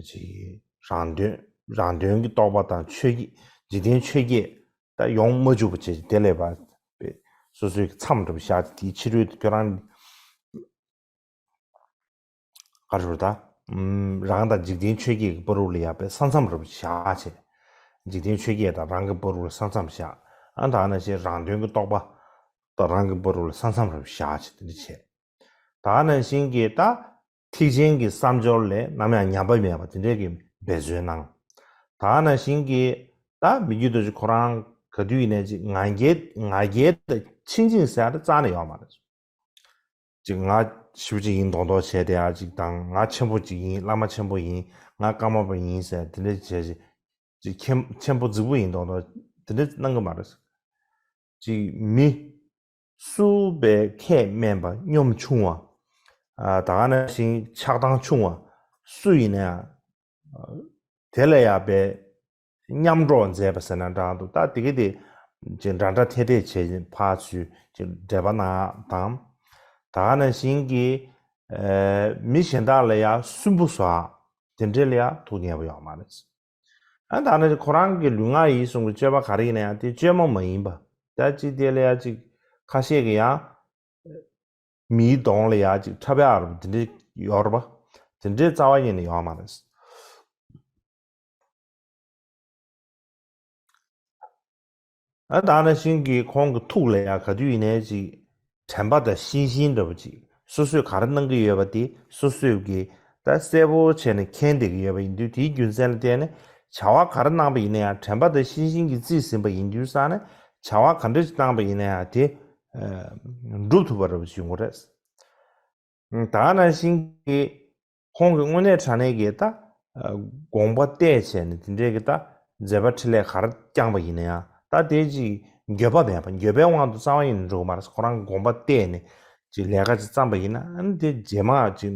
ཅིག་རང་དོན་རང་དོན་གྱི་རྟོག་པ་དང་ཆོས་ཀྱི་འཇིག་རྟེན་ཆོས་བརྒྱད་ད་ཡོང་མ་བཅུག་པ་བྱས་ཅིག་དེ་ལས་པ་སོ་སོའི་མཚམས་འདྲ་པོ་བཞག་ཅིག་དེའི་ཕྱི་རོལ་དུ་ཁྱོད་རང་ག་རེ་ད་ཨུམ་རང་དང་འཇིག་རྟེན་ཆོས་བརྒྱད་ཀྱི་བར་དུ་ལ་ཡ་པའི་ས་མཚམས་འདྲ་པོ་བཞག་བྱས། འཇིག་རྟེན་ཆོས་བརྒྱད་དང་རང་གི་བར་དུ་ལ་ས་མཚམས་བཞག་ཨ་ད་ནང་བཞིན་རང་དོན་གྱི་རྟོག་པ་དང་རང་གི་བར་དུ་ལ་ས་མཚམས་འདྲ་པོ་བཞག་བྱས་དེ་འདྲ་བྱས། ད་ནང་བཞིན་གྱི་ད་ཐེག་ཆེན་གྱི་བསམ་སྦྱོར་ལས་ནམ་ཡང་ཉམས་པ་མེད་པ་དེ་འདྲའི་གི་འབད་རྩོལ་གནང་། ད་ནང་བཞིན་གྱི་ད་མི་བརྒྱུད་རྡོ་རྗེ་ཁོ་རང་ག་དུས་ཡིན་ནའི་ཅིག་ང་རྒྱལ་ང་རྒྱལ་དང་ཆིང་ཆིང་ཟེར་ཡ་དེ་རྩ་ནས་ཡོད་མ་རེད། ཅིག་ང་ཞེ་པོ་ཅིག་ཡིན་མདོག་མདོག་བྱས་བསྡད་ཡ་ཅིག་དང་། ང་ཆེན་པོ་ཅིག་ཡིན། བླ་མ་ཆེན་པོ་ཡིན། ང་ཀརྨ་པ་ཡིན་ཟེར་དེ་འདྲ་བྱས་ཅིག་ཅིག་ཁྱེན་ཆེན་པོ་རྫིག་པོ་ཡིན་མདོག་མདོག་དེ་འདྲ་གནང་གི་མ་རེད། ཅིག་མི་སུ་བས་ཁས་དམན་པ་གཉོམ་ཆུང་བ། ཨ་ད་ག་ནང་བཞིན་ཆགས་སྡང་ཆུང་བ་སུ་ཡིན་ན་ཡང་དེ་ལ་ཡ་པའི་མཉམ་འགྲོགས་མཛད་པ་ཟེར་ན་འདྲ་འདུག་ད་དེ་གི་དེ་ཅིག་འདྲ་འདྲ་ཐད་ཐད་བྱས་ཕར་ཚུར་ཅིག་འབྲེལ་བ་གནང་དང་། ད་ག་ནང་བཞིན་གྱི་ཨ་མི་གཞན་དག་ལ་ཡ་སུན་པོ་བཟོ་དེ་འདྲ་ལ་ཡ་ཐུགས་མཉེས་པོ་ཡོད་མ་རེད། ཨ་ད་ནི་ཁོ་རང་གི་ལུས་ངག་ཡིད་གསུམ་གྱི་སྤྱོད་པ་ག་རེ་ཡིན་ན་ཡང་དེ་བཅོས་མ་མ་ཡིན་པ། ད་ཅིག་དེ་ལ་ཡ་ཅིག་ཁ་ཤས་ཀྱི་ཡང་མིའི་གདོང་ལ་ཡ་ཅིག་འཁྲབ་ཡག་རུ་དེ་འདྲ་ཡོད་རེད་པ། དེ་འདྲའི་རྩ་བ་ཉིད་ནས་ཡོད་མ་རེད། ཨ་ད་ནང་བཞིན་གྱི་ཁོང་གི་ཐུགས་ལ་ཡ་ག་དུས་ཡིན་ནའི་ཅིག་དྲན་པ་དང་ཤེས་བཞིན་འདྲ་པོ་ཅིག་སོ་སོས་ག་རེ་གནང་གི་ཡོད་པ་དེ་སོ་སོས་ཀྱིས་ད་གསལ་པོ་བྱས་ནས་མཁྱེན་བསྡད་ཀྱི་ཡོད་པ་ཡིན་དུས། དེའི་རྒྱུ་མཚན་ལ་བརྟེན་ནས་བྱ་བ་ག་རེ་གནང་པ་ཡིན་ན་ཡང་དྲན་པ་དང་ཤེས་བཞིན་གྱིས་རྩིས་ཟིན་པ་ཡིན་དུས་ཙང་ནས་བྱ་བ་ག་འདྲ་ཞིག་གནང་པ་ཡིན་ན་ཡང་དེ་འགྲུབ་ཐུབ་པ་འདྲ་པོ་ཅིག་ཡོང་གི་རེད། ད་ནང་བཞིན་གྱི་ཁོང་གི་དངོས་གནས་དྲང་གནས་ཀྱི་ད་དགོངས་པ་གཏད་བྱས་ནས་དེ་འདྲའི་གི་ད་མཛད་པ་འཕྲིན་ལས་ག་རེ་བསྐྱངས་པ་ཡིན་ན་ཡང་ད་དེ་ཅིག་འགྱོད་པ་མེད་པ། འགྱོད་པའི་དབང་དུ་རྩ་བ་ཉིད་ནས་འགྲོ་གི་མ་རེད། ཁོ་རང་གི་དགོངས་པ་གཏད་ནས་ཅིག་ལས་ཀ་ཅིག་བརྩམས་པ་ཡིན་ན། ཨ་ནི་དེ་རྗེས་མ་ཅིག་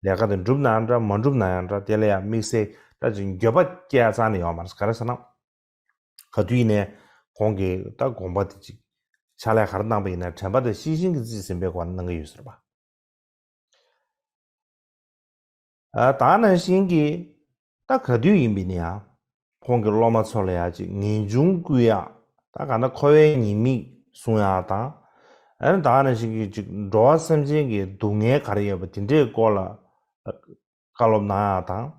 ལས་ཀ་དེ་འགྲུབ་ན་འདྲ་མ་འགྲུབ་ན་ཡང་འདྲ། དེ་ལ་ཡང་དམིགས་བསལ་ ད་ཅིག་འགྱོད་པ་སྐྱེ་ཡ་རྩ་ནས་ཡོད་མ་རེད། ག་རེ་ཟེར་ན། ག་དུས་ཡིན་ནའི་ཁོང་གིས་ད་དགོངས་པ་དེ་ཅིག་ཕྱག་ལས་ག་རེ་གནང་པ་ཡིན་ན་དྲན་པ་དང་ཤེས་བཞིན་གྱི་རྩིས་ཟིན་པའི་སྒོ་ནས་གནང་གི་ཡོད་ཟེར་བ། ཨ་ད་ནང་བཞིན་གྱི་ད་ག་དུས་ཡིན་པ་ཡིན་ན་ཡང་ཁོང་གི་སློབ་མ་ཚོ་ལ་ཡང་ཅིག་ངེས་འབྱུང་བསྐུལ་ཡག་ད་ག་ན་འཁོར་བའི་ཉེས་དམིགས་གསུང་ཡག་དང་། ཨ་ནི་ད་ནང་བཞིན་གྱི་ཅིག་འགྲོ་བ་སེམས་ཅན་གྱི་སྡུག་བསྔལ་ག་རེ་ཡོད་པ་དེ་འདྲའི་སྐོར་ལ་བཀའ་སློབ་གནང་ཡག་དང་།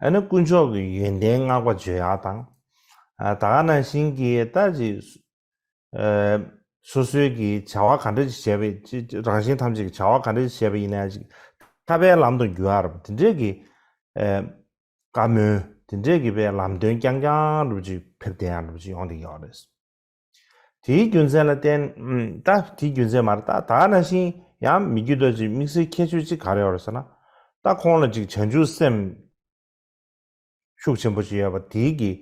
ཨ་ནི་དཀོན་མཆོག་གི་ཡོན་ཏན་བསྔགས་པ་བརྗོད་ཡག་དང་། ཨ་ད་ག་ནང་བཞིན་གྱི་ད་ཅིག་ཨ་སོ་སོའི་གི་བྱ་བ་ག་འདྲ་ཞིག་བྱས་པའི་ཅི་རང་བཞིན་ཐམས་ཅད་ཀྱི་བྱ་བ་ག་འདྲ་ཞིག་བྱས་པ་ཡིན་ན་ཅིག་ཐར་པའི་ལམ་དུ་འགྱུར་བ་རེད་པ། དེ་འདྲའི་གི་ཨ་བཀའ་མོལ་དེ་འདྲའི་གི་པའི་ལམ་སྟོན་རྐྱང་རྐྱང་རུ་ཅིག་ཕེབས་བསྡད་ཡག་རུ་ཅིག་ཡོང་བསྡད་ཡོད་རེད། དེའི་རྒྱུ་མཚན་ལ་བརྟེན་ཨམ་ད་དེའི་རྒྱུ་མཚན་མ་རེད། ད་ད་ག་ནང་བཞིན་ཡང་མི་བསྐྱོད་རྡོ་རྗེ་དམིགས་བསལ་ཁྱད་ཆོས་གཅིག་ག་རེ་ཡོད་རེད་ཟེར་ན། ད་ཁོང་ལ་ཅིག་བྱང་ཆུབ་སེམས་ཤུགས་ཆེན་པོ་ཞིག་ཡོད་པ་དེའི་གི་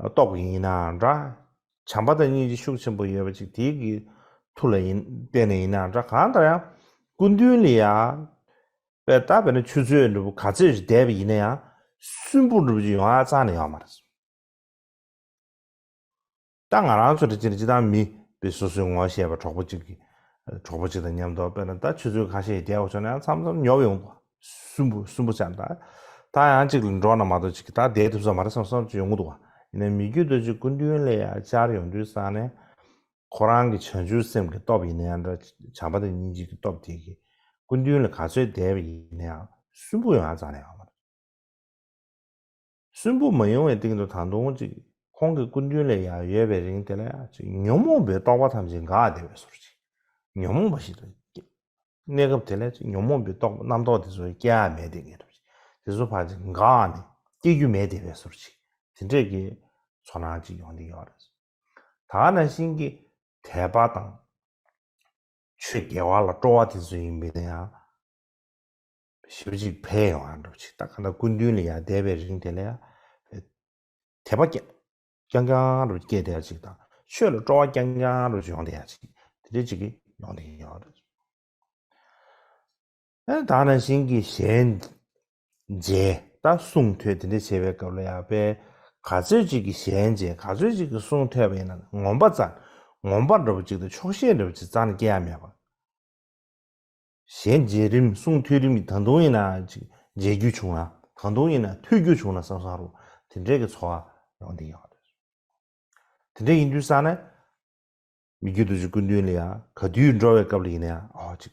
སྟོབས་ཀྱིས་ཡིན་ནའང་འདྲ། བྱམས་པ་དང་སྙིང་རྗེ་ཤུགས་ཆེན་པོ་ཡོད་པ་ཅིག་དེའི་གི་མཐུ་ལ་ཡིན་བརྟེན་ནས་ཡིན་ནའང་འདྲ། གང་ལྟར་ཡང་སྐུ་མདུན་ལ་ཡང་དཔེ་ད་དཔེར་ན་ཆུ་ཚོད་འདྲ་པོ་ག་ཚོད་ཞིག་བསྡད་པ་ཡིན་ན་ཡང་སུན་པོ་འདྲ་པོ་ཅིག་ཡོང་ཡ་རྩ་ནས་ཡོད་མ་རེད། ད་ང་རང་ཚོ་འདྲ་ཅིག་ནི་སྤྱིར་བཏང་མི་དཔེ་སོ་སོའི་ངོ་ཤེས་པ་གྲོགས་པོ་གཅིག་གི་གྲོགས་པོ་གཅིག་དང་མཉམ་དུ་དཔེར་ན་ད་ཆུ་ཚོད་ཁ་ཤས་བསྡད་པ་བྱུང་ན་ཡང་མཚམས་མཚམས་ཉོབ་ཡོང་འདུག་སུན་པོ་སུན་པོ་ཆགས་ད། ད་ཡང་གཅིག་ལ་འགྲོ་ན་མ་གཏོགས་གཅིག་གི་ད་བསྡད་ཐུབ་ས་མ་རེད་བསམ་བསམ་ཅིག་ཡོང་གི་འདུག་བ། ཡིན་ནའི་མི་བསྐྱོད་རྡོ་རྗེ་སྐུ་མདུན་ལ་ཡང་བཅར་ཡོང་དུས་ཙང་ནས་ཁོ་རང་གི་བྱང་ཆུབ་སེམས་ཀྱི་སྟོབས་ཡིན་ན་ཡང་འདྲ། བྱམས་པ་དང་སྙིང་རྗེ་གི་སྟོབས་དེ་གིས་སྐུ་མདུན་ལ་ག་ཚོད་བསྡད་པ་ཡིན་ན་ཡང་སུན་པོ་ཡོང་ཡ་རྩ་ནས་ཡོད་མ་རེད། སུན་པོ་མ་ཡོང་བའི་སྟེང་དུ་ད་དུང་ཅིག་ཁོང་གི་སྐུ་མདུན་ལ་ཡང་ཡོད་པའི་རིང་དེ་ལ་ཡང་ཅིག་ཉོན་མོངས་པའི་རྟོག་པ་ཐམས་ཅད་འགག་བསྡད་པའི་བཟོ་འདྲ་ཅིག་ཉོན་མོངས་པ་ཞིག་ཏུ་སྐྱེ། གནས་སྐབས་དེ་ལ་ཅིག་ཉོན་མོངས་པའི་རྟོག་པ་རྣམ་རྟོག་དེ་ཚོ་སྐྱེ་ཡ་མེད་དེ་ངེས་འགྲུབ་ཅིག་དེ་ཚོ་ཕར་ཅིག་འགག་ནས་སྐྱེ་རྒྱུ་མེད་བསྡད་པའི་བཟོ་འདྲ་ཅིག་དེ་འདྲས་ཀྱི་ཚོར་སྣང་ཅིག་ཡོང་གི་ཡོད་རེད། ད་ག་ནང་བཞིན་གྱི་དད་པ་དང་། ཆོས་དགེ་བ་ལ་སྤྲོ་བ་དེ་ཚོ་ཡིན་པས་ན་ཡང་། ཞེ་པོ་ཅིག་འཕེལ་ཡོང་བ་འདྲ་པོ་ཅིག་ད་ག་ན་སྐུ་མདུན་ལ་ཡང་བསྡད་པའི་རིང་དེ་ལ་ཡང་། དད་པ་རྐྱང་རྐྱང་རྐྱང་འདྲ་པོ་སྐྱེས་བསྡད་ཅིག་དང་། ཆོས་ལ་སྤྲོ་བ་རྐྱང་རྐྱང་འདྲ་པོ་ཅིག་ཡོང་བསྡད་ཡ་ཅིག་དེ་འདྲ་ཅིག་གི་ཡོང་བསྡད་ཡོད་རེད། ཨ་ད་ག་ནང་བཞིན་གྱི་ཞལ་མཇལ་དང་གསུང་ཐོས་དེ་འདྲ་བྱེད་པའི་སྐབས་ལ་ཡང་དཔེ་ག་ཚོད་ཅིག་གི་ཞལ་མཇལ་ག་ཚོད་ཅིག་གི་གསུང་ཐོས་པ་ཡིན་ན་ངོམ་པ་རྩ་ངོམ་པ་འདྲ་པོ་ཅིག་དང་ཆོག་ཤེས་འདྲ་པོ་ཅིག་རྩ་ནས་སྐྱེ་ཡ་མེད་པ། ཞལ་མཇལ་རིམ་གསུང་ཐོས་རིམ་གྱི་ད་དུང་ཡིན་ན་ཅིག་མཇལ་རྒྱུ་བྱུང་ན་ད་དུང་ཡིན་ན་ཐོས་རྒྱུ་བྱུང་ན་བསམ་བསམ་རུ་དེ་འདྲའི་གི་ཚོར་བ་ཡོང་བསྡད་ཡོད་རེད། དེ་འདྲ་ཡིན་དུས་ཙང་ནས་མི་བསྐྱོད་རྡོ་རྗེ་སྐུ་མདུན་ལ་ཡང་ག་དུས་འགྲོ་བའི་སྐབས་ལ་ཡིན་ན་ཡང་ཨོ་ཅིག་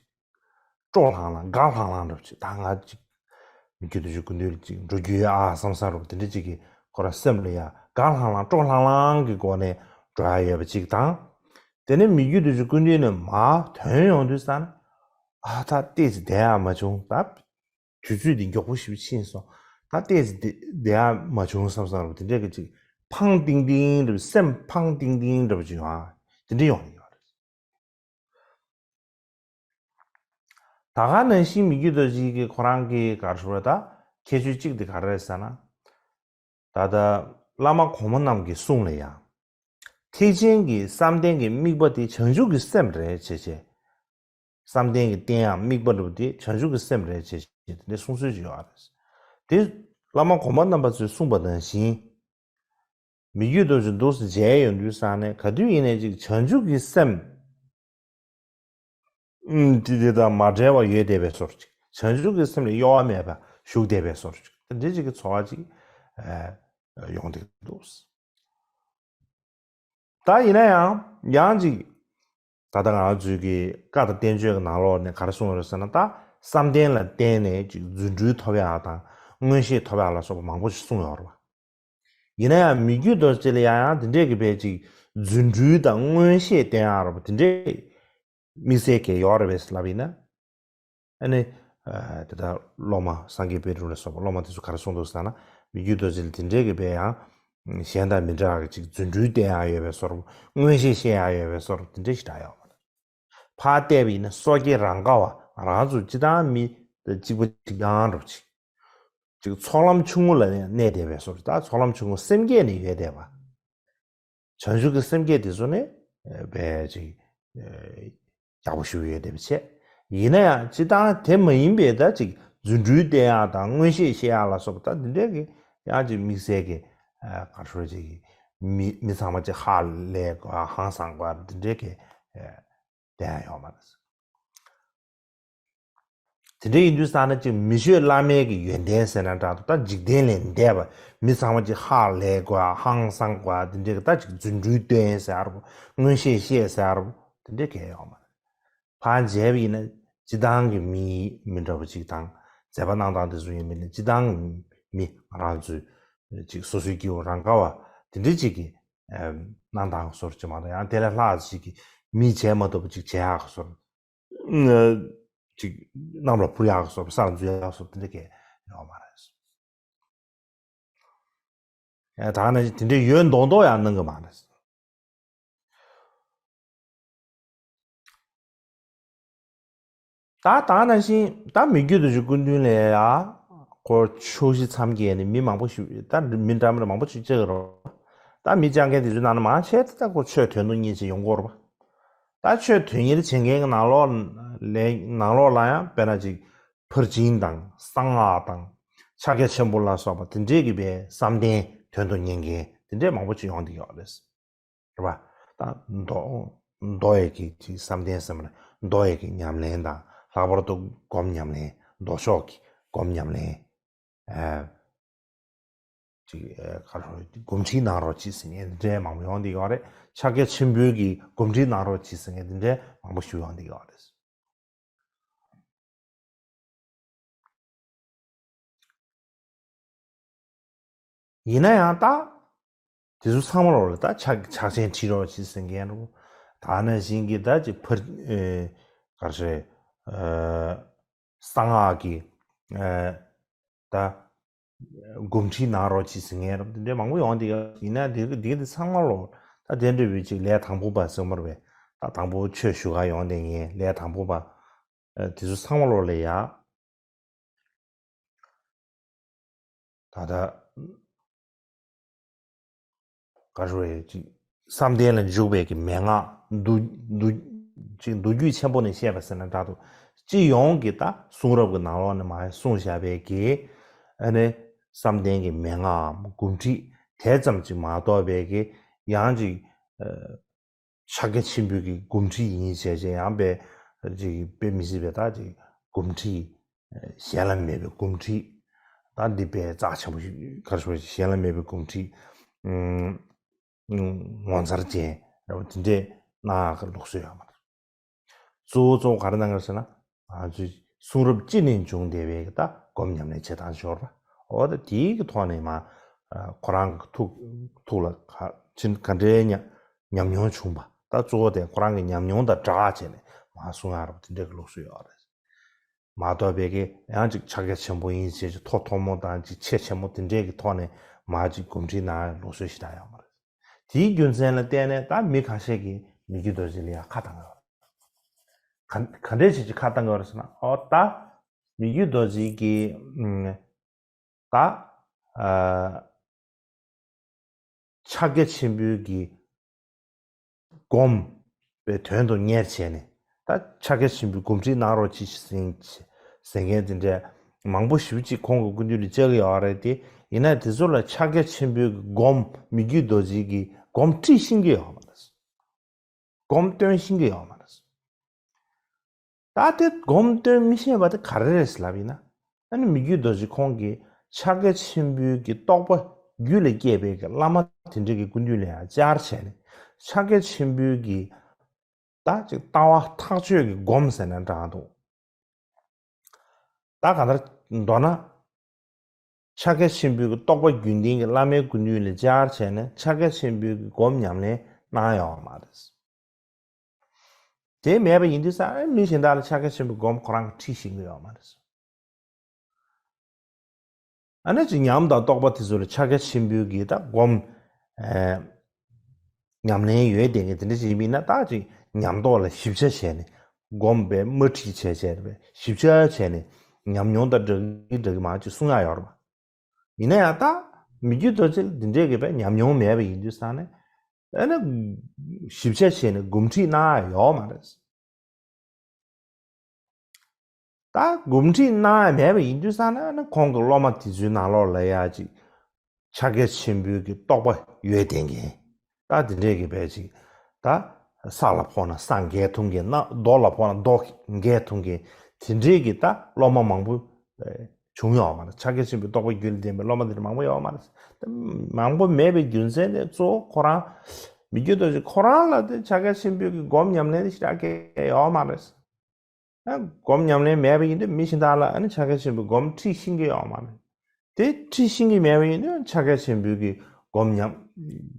སྤྲོ་ལྷང་ལྷང་དགའ་ལྷང་ལྷང་འདྲ་པོ་ཅིག་ད་ང་ཅིག་མི་བསྐྱོད་རྡོ་རྗེ་སྐུ་མདུན་ལ་ཅིག་འགྲོ་རྒྱུ་ཡོད་ཨ་བསམ་བསམ་རུ་དེ་འདྲ་ཅིག་གི་ཁོ་རང་སེམས་ལ་ཡང་དགའ་ལྷང་ལྷང་སྤྲོ་ལྷང་ལྷང་གི་སྒོ་ནས་འགྲོ་ཡ་ཡོད་པ་ཅིག་དང་། དེ་ནས་མི་བསྐྱོད་རྡོ་རྗེ་སྐུ་མདུན་ནས་མར་ཐོན་ཡོང་དུས་ཙང་ནས་ཨ་ད་ཏོག་ཙམ་བསྡད་ཡ་མ་བྱུང་ད། དུས་ཚོད་འདི་མགྱོགས་པོ་ཞེ་པོ་ཕྱིན་སོང་། ད་ཏོག་ཙམ་བསྡད་བསྡད་ཡ་མ་བྱུང་བསམ་བསམ་རུ་དེ་འདྲ་གི་ཅིག་ཕངས་ཏིང་ཏིང་འདྲ་པོ་སེམས་ཕངས་ཏིང་ཏིང་འདྲ་པོ་ཅིག་ཡོང་ཨ་དེ་འདྲ་ཡོང་གི་ཡོད་རེད། ད་ག་ནང་བཞིན་མི་བསྐྱོད་རྡོ་རྗེ་གི་ཁོ་རང་གི་ག་རེ་ཟེར་བ་ད་ཁྱད་ཆོས་གཅིག་དེ་ག་རེ་རེད་ཟེར་ན། ད་ལྟ་བླ་མ་གོང་མ་རྣམས་ཀྱི་གསུང་ལ་ཡང་། ཐེག་ཆེན་གྱི་བསམ་གཏན་གྱི་དམིགས་པ་དེ་བྱང་ཆུབ་ཀྱི་སེམས་རེད་བྱས་བྱས། བསམ་གཏན་གྱི་རྟེན་ཡང་དམིགས་པ་འདྲ་པོ་དེ་བྱང་ཆུབ་ཀྱི་སེམས་རེད་བྱས་བྱས་དེ་འདྲའི་གསུང་སྲོལ་ཅིག་ཡོད་རེད། དེ་བླ་མ་གོང་མ་རྣམ་པ་ཚོས་གསུངས་པ་ནང་བཞིན། མི་བསྐྱོད་རྡོ་རྗེ་འདུག་སེ་མཇལ་ཡོང་དུས་ཙང་ནས་ག་དུས་ཡིན་ནའི་ཅིག་བྱང་ཆུབ་ཀྱི་སེམས། ཨུམ་དེ་དེ་དང་མ་བྲལ་བ་ཡོད་བསྡད་པའི་བཟོ་འདྲ་ཅིག་བྱང་ཆུབ་ཀྱི་སེམས་ལ་གཡོ་བ་མེད་པ་བཞུགས་བསྡད་པའི་བཟོ་འདྲ་ཅིག་དེ་འདྲའི་ཅིག་གི་ཚོར་བ་ཅིག་ཨ་ཡོང་བསྡད་འདུག་ད་ཡིན་ན་ཡང་ཡང་ཅིག་ད་ལྟ་ང་རང་ཚོའི་གི་བཀའ་དང་བསྟན་བཅོས་ཀྱི་ནང་ལོགས་ནས་ག་རེ་གསུངས་ཡོད་རེད་ཟེར་ན། ད་བསམ་གཏན་ལ་བརྟེན་ནས་ཅིག་རྫུ་འཕྲུལ་ཐོབ་ཡག་དང་མངོན་ཤེས་ཐོབ་ཡག་ལ་སོགས་པ་མང་པོ་ཞིག་གསུངས་ཡོད་རེད་བ། ཡིན་ན་ཡང་མི་བསྐྱོད་རྡོ་རྗེ་ལ་ཡང་ཡང་དེ་འདྲས་ཀྱི་བས་ཅིག་རྫུ་འཕྲུལ་དང་མངོན་ཤེས་བསྟན་ཡག་རེད་བ། དེ་འདྲས་དམིགས་བསལ་གྱི་ཡོད་རེད་པས་ལབ་ཡིན་ན། ཨ་ནི། ཨ་དེ་ལྟར་སློབ་མ་སངས་རྒྱས་པཎ་གྲུབ་ལ་སོགས་པ་སློབ་མ་དེ་ཚོ་ག་རེ་གསུངས་འདུག་ཟེར་ན། མི་བསྐྱོད་རྡོ་རྗེ་ལ་དེ་འདྲས་ཀྱི་བས་ཡང་། གཞན་དང་མི་འདྲ་བ་ཅིག་རྫུ་འཕྲུལ་བསྟན་ཡག་ཡོད་པའི་བཟོ་འདྲ། མངོན་ཤེས་ཤེས་ཡག་ཡོད་པའི་བཟོ་འདྲ་དེ་འདྲས་ཞིག་འདྲ་ཡོད་མ་རེད། ཕར་བལྟས་པ་ཡིན་ན་སོ་སྐྱེ་རང་ག་བ་ང་རང་ཚོ་སྤྱིར་བཏང་མི་གཅིག་པ་གཅིག་རྐྱང་འདྲ་པོ་ཅིག་ཅིག་ཚོགས་ལམ་ཆུང་ངུ་ལ་གནས་བསྡད་པའི་བཟོ་འདྲ། ད་ཚོགས་ལམ་ཆུང་ངུ་སེམས་བསྐྱེད་ནས་ཡོད་བསྡད་པ། བྱང་ཆུབ་ཀྱི་སེམས་བསྐྱེད་དེ་ཚོ་ནི་བས་ཅིག་ཡག་པོ་ཞིག་ཡོད་བསྡད་པ་བྱས། ཡིན་ན་ཡང་སྤྱིར་བཏང་དེ་མ་ཡིན་པའི་ད་ཅིག་རྫུ་འཕྲུལ་བསྟན་ཡག་དང་མངོན་ཤེས་ཤེས་ཡག་ལ་སོགས་པ་ད་འདི་འདྲས་ཀྱི་ ཡང་ཅིག་དམིགས་བསལ་གྱི་ག་རེ་ཟེར་ཅིག་མི་མི་ཚང་མ་ཅིག་ཧ་ལས་དགོས་ཧང་སང་དགོས་འདི་འདྲའི་གི་བསྟན་ཡ་ཡོད་མ་རེད། དེ་འདྲ་ཡིན་དུས་ཙང་ན་ཅིག་མི་ཆོས་བླ་མའི་གི་ཡོན་ཏན་ཟེར་ན་འདྲ་འདུག་ད་འཇིག་རྟེན་ལས་འདས་པ་མི་ཚང་མ་ཅིག་ཧ་ལས་དགོས་ཧང་སང་དགོས་དེ་འདྲའི་གི་ད་ཅིག་རྫུ་འཕྲུལ་སྟོན་ཟེར་བ། མངོན་ཤེས་བཤད་ཟེར་བ། དེ་འདྲའི་གལ་ཡོད་མ་རེད། ཕར་མཇལ་བ་ཡིན་ན་སྤྱི་བཏང་གི་མི་མི་འདྲ་བ་ཅིག་དང་མཛད་པ་གནང་སྟངས་དེ་ཚོ་ཡིན་མིན་ནི་སྤྱི་བཏང་གི་མི་ང་རང་ཚོའི་ཅིག་སོ་སོའི་སྐྱེ་བོ་རང་ག་བ་དེ་འདྲའི་ཅིག་གི་གནང་སྟངས་བཟོ་འདྲ་ཅིག་མ་གཏོགས་ཡང་དེ་ལས་ལྷག་ཅིག་གི་མིས་བྱས་མ་ཐུབ་པ་ཅིག་བྱེད་ཡག་བཟོ་འདྲ། ཅིག་གནམ་ལ་འཕུར་ཡག་སོགས་ས་ལ་འཛུལ་ཡག་སོགས་དེ་འདྲ་གས་ཡོད་མ་རེད། ད་ནི་དེ་འདྲའི་ཡོད་མདོག་མདོག་ཡང་གནང་གི་མ་རེད། ད་ད་ནང་བཞིན་ད་མི་རྒྱུད་དུ་ཞུ་སྐུ་མདུན་ལས་ཡ་ཁོ་ཕྱོགས་བཞི་མཚམས་བརྒྱད་ནས་མི་མང་པོ་ཞིག་ད་མི་འདྲ་མི་འདྲ་མང་པོ་ཞིག་བཅར་གི་རེད། ད་མི་བཅར་མཁན་དེ་ཚོའི་ནང་ནས་མང་ཆེ་ད་ཁོ་ཆོས་དོན་དུ་གཉེར་བྱེད་ཡོང་གི་རེད་པ། ད་ཆོས་དོན་གཉེར་བྱེད་མཁན་གྱི་ནང་ལོགས་ལས་ནང་ལོགས་ལ་ཡང་དཔེར་ན་ཅིག་ཕར་ཕྱིན་དང་གསང་སྔགས་དང་ཕྱག་རྒྱ་ཆེན་པོ་ལ་སོགས་པ་དེ་འདྲས་ཀྱི་པའི་བསམ་གཏན་དོན་དུ་གཉེར་མཁན་དེ་འདྲས་མང་པོ་ཅིག་ཡོང་བསྡད་ཡོད་རེད། རེད་པ། ད་མདོ་མདོ་ཡི་གི་ཅིག་བསམ་གཏན་ཟེར་མ་རེད། མདོ་ཡི་གི་ཉམས་ལེན་དང་ལྷག་པར་དུ་སྒོམ་ཉམས་ལེན་མདོ་ཕྱོགས་ཀྱི་སྒོམ་ཉམས་ལེན། ཨ། ཅིག་ཨ་ག་རེ་སྒོམ་ཁྲིད་གནང་རོགས་གྱིས་ཟེར་མཁན་འདི་འདྲའི་མང་པོ་ཡོང་བསྡད་ཡོད་རེད། ཕྱག་རྒྱ་ཆེན་པོའི་གི་སྒོམ་ཁྲིད་གནང་རོགས་གྱིས་ཟེར་མཁན་འདི་འདྲའི་མང་པོ་ཞིག་ཡོང་བསྡད་ཡོད་རེད། ཡིན་ན་ཡང་ད་དེ་ཚོ་ཚང་མ་ལོག་ལ་ད་ཕྱག་ཕྱག་ཆེན་ཁྲིད་རོགས་གྱིས་ཟེར་མཁན་རོ། ད་ནང་བཞིན་གྱི་ད་ཅིག་ཕར་ཨེ་ག་རེ་ཨེ་གསང་སྔགས་ཀྱི་ཨེ་ད་སྒོམ་ཁྲིད་གནང་རོགས་གྱིས་ཟེར་མཁན་རོ། དེ་འདྲའི་མང་པོ་ཡོང་བསྡད་ཡོད། ཡིན་ན་དེ་དེ་དེ་ཚང་མ་ལོག་ད་དེ་འདྲ་བའི་ཅིག་ལས་དང་པོ་པ་ཟེར་མ་རེད་པས། ད་དང་པོ་ཆོས་ཞུ་ག་ཡོང་བསྡད་མཁན་ལས་དང་པོ་པ་ཨེ་དེ་ཚོ་ཚང་མ་ལོག་ལ་ཡ། ད་ལྟ་ག་རེ་ཅིག་བསམ་གཏན་ལ་འཇུག་པའི་གི་མན་ངག་མདོ་མདོ་ཅིག་མདོ་རྒྱུད་ཆེན་པོ་ནས་བཤད་པ་ཟེར་ན་འདྲ་འདུག་སྤྱི་ཡོངས་ཀྱི་ད་གསུང་རབ་ཀྱི་ནང་ལོགས་ནས་མར་གསུངས་བཞག་པའི་གི་ཨ་ནི་བསམ་གཏན་གྱི་མན་ངག་སྒོམ་ཁྲིད་དེ་ཙམ་ཅིག་མ་གཏོགས་པའི་གི་ཡང་ཅིག་ཕྱག་རྒྱ་ཆེན་པོའི་གི་སྒོམ་ཁྲིད་ཡིན་བྱས་བྱས་ཡང་དཔེ་ཅིག་དཔེ་མི་སྲིད་པའི་ད་ཅིག་སྒོམ་ཁྲིད་གཞན་ལ་མེད་པའི་སྒོམ་ཁྲིད། ད་འདི་དཔེ་རྩ་ཆེན་པོ་ཞིག་ག་རེ་ཞུ་དགོས་རེད། གཞན་ལ་མེད་པའི་སྒོམ་ཁྲིད་ངོ་མཚར་ཅན་རེད་པ། དེ་འདྲས་གནང་ཡག་གི་ལུགས་སྲོལ་ཡོད་མ་རེད། གཙོ་བོ་གཙོ་བོ་ག་རེ་གནང་གི་རེད་ཟེར་ན། ང་ཚོའི་གསུང་རབ་སྤྱི་ནས་བྱུང་བསྡད་པའི་ད་སྒོམ་ཉམས་ལེན་བྱེད་སྟངས་ཤོར་བ། འོ་ད་དེའི་གི་ཐོག་ནས་མ་ཁོ་རང་གི་ཐུགས་ཐུགས་ལ་ག་ཅི་ག་འདྲའི་ཉམས་ཉམས་མྱོང་བྱུང་བ། ད་གཙོ་བོ་དེ་ཁོ་རང་གི་ཉམས་མྱོང་དང་སྦྲགས་བྱས་ནས་མ་གསུང་ཡག་རེད་པ། དེ་འདྲའི་གི་ལུགས་སྲོལ་ཡོད་རེད། མ་གཏོགས་པའི་གི་ཡང་ཅིག་ཕྱག་རྒྱ་ཆེན་པོ་ཡིན་ཞེས་ཅིག་ཐོག་ཐོག་མོ་དང་ཅིག་ཆེ་ཆེན་མོ་དེ་འདྲའི་གི་ཐོག་ནས་མ་ཅིག་སྒོམ་ཁྲིད་གནང་ཡག་ལུགས་སྲོལ་ཞིག་ད་ཡོད་མ་རེད། དེའི་རྒྱུ་མཚན་ལ་བརྟེན་ནས་ད་མི་ཁ་ཤས་ཀྱིས་མི་བསྐྱོད་རྡོ་རྗེ་ལ་ཡ་ཁ་བཏང་ཡོད་རེད། ག་ག་འདྲས་བྱས་ཀྱི་ཁ་བཏང་ཡོད་རེད་ཟེར་ན། ཨོ་ད་མི་བསྐྱོད་རྡོ་རྗེ་གི་ཨུམ་ད་ཨ་ཕྱག་རྒྱ་ཆེན་པོའི་གི་སྒོམ་པའི་དོན་དུ་གཉེར་བྱས་ནས་ད་ཕྱག་རྒྱ་ཆེན་པོའི་སྒོམ་ཁྲིད་གནང་རོགས་གྱིས་ཟེར་ཟེར་མཁན་དེ་འདྲ་མང་པོ་ཞེ་པོ་ཅིག་ཁོང་གི་སྐུ་མདུན་ལ་བཅར་གྱི་ཡོད་རེད་དེ། ཡིན་ན་དེ་ཚོ་ལ་ཕྱག་རྒྱ་ཆེན་པོའི་སྒོམ་མི་བསྐྱོད་རྡོ་རྗེ་གི་སྒོམ་ཁྲིད་ཤེས་ཀྱི་ཡོད་མ་རེད། སྒོམ་སྟོན་ཤེས་ཀྱི་ཡོད་མ་རེད། ད་དེ་སྒོམ་སྟོན་མི་ཤེས་པ་དེ་ག་རེ་རེད་ཟེར་ལབ་ཡིན་ན། ཨ་ནི་མི་བསྐྱོད་རྡོ་རྗེ་ཁོང་གིས་ཕྱག་རྒྱ་ཆེན་པོའི་གི་རྟོགས་པ་རྒྱུད་ལ་སྐྱེས་པའི་གི་བླ་མ་དེ་འདྲ་གི་སྐུ་མདུན་ལ་ཡང་བཅར་བྱས་ནས་ཕྱག་རྒྱ་ཆེན་པོའི་གི་ད་ཅིག་ལྟ་བ་ཐག་ཆོད་ཀྱི་སྒོམ་ཟེར་ན་འདྲ་འདུག་ད་གང་ལྟར་མདོར་ན། ཕྱག་རྒྱ་ཆེན་པོའི་གི་རྟོགས་པ་རྒྱུན་ལྡན་གྱི་བླ་མའི་སྐུ་མདུན་ལ་བཅར་བྱས་ནས་ཕྱག་རྒྱ་ཆེན་པོའི་གི་སྒོམ་ཉམས་ལེན་གནང་ཡོད་མ་རེད། དེ་མེད་པ་ཡིན་དུས་ཙང་མི་གཞན་དག་ལ་ཕྱག་རྒྱ་ཆེན་པོའི་སྒོམ་ཁོ་རང་གིས་ཁྲིད་ཤེས་ཀྱི་ཡོད་མ་རེད། ཨ་ནི་ཅིག་ཉམས་དང་རྟོགས་པ་དེ་ཚོ་ལ་ཕྱག་རྒྱ་ཆེན་པོའི་གི་ད་སྒོམ་ཨེ་ཉམས་ལེན་ཡོད་བསྡད་མཁན་དེ་འདྲ་ཅིག་ཡིན་ན། ད་ཅིག་ཉམས་རྟོགས་ལ་ཞིབ་ཆ་བྱས་ནས་སྒོམ་པའི་དམར་ཁྲིད་བྱས་བྱས་པའི་ཞིབ་ཆ་བྱས་ནས་ཉམས་མྱོང་དང་སྦྲགས་ཀྱི་སྦྲགས་ཀྱི་མ་ཅིག་གསུང་ཡག་ཡོད་རེད་པ། ཡིན་ན་ཡང་ད་མི་བསྐྱོད་རྡོ་རྗེ་ལ་འདི་འདྲའི་གི་པའི་ཉམས་མྱོང་མེད་པ་ཡིན་དུས་ཙང་ནས་ཨ་ནི་ཞིབ་ཆ་བྱས་ནས་སྒོམ་ཁྲིད་གནང་ཡག་ཡོད་མ་རེད། ད་སྒོམ་ཁྲིད་གནང་ཡག་མེད་པ་ཡིན་དུས་ཙང་ན་ཨ་ནི་ཁོང་གི་སློབ་མ་དེ་ཚོའི་ནང་ལོགས་ལ་ཡ་ཅིག་ ཕྱག་རྒྱ་ཆེན་པོའི་གི་རྟོགས་པ་ཡོད་བསྡད་མཁན། ད་དེ་འདྲས་ཀྱི་བས་ཅིག་ད་ས་ལ་ཕོག་ན་ས་འགས་འཐུང་མཁན། ན་རྡོ་ལ་ཕོག་ན་རྡོ་འགས་འཐུང་མཁན། དེ་འདྲས་ཀྱི་ད་སློབ་མ་མང་པོ་བྱུང་ཡོད་མ་རེད། ཕྱག་རྒྱ་ཆེན་པོའི་རྟོགས་པ་རྒྱུད་ལ་ལྡན་པའི་སློབ་མ་དེ་འདྲ་མང་པོ་ཡོད་མ་རེད། ད་མང་པོ་མེད་པའི་རྒྱུ་མཚན་དེ་གཙོ་བོ་ཁོ་རང་མི་བསྐྱོད་རྡོ་རྗེ་ཁོ་རང་ལ་དེ་ཕྱག་རྒྱ་ཆེན་པོའི་གི་སྒོམ་ཉམས་ལེན་དེ་ཞེ་དྲག་གི་ཡོད་མ་རེད། ཨ་སྒོམ་ཉམས་ལེན་མེད་པ་ཡིན་དུས་མི་གཞན་དག་ལ་ཨ་ནི་ཕྱག་རྒྱ་ཆེན་པོའི་སྒོམ་ཁྲིད་ཤེས་ཀྱི་ཡོད་མ་རེད། དེ་ཁྲིད་ཤེས་ཀྱི་མེད་པ་ཡིན་དུས་ཕྱག་རྒྱ་ཆེན་པོའི་གི་སྒོམ་ཉམས་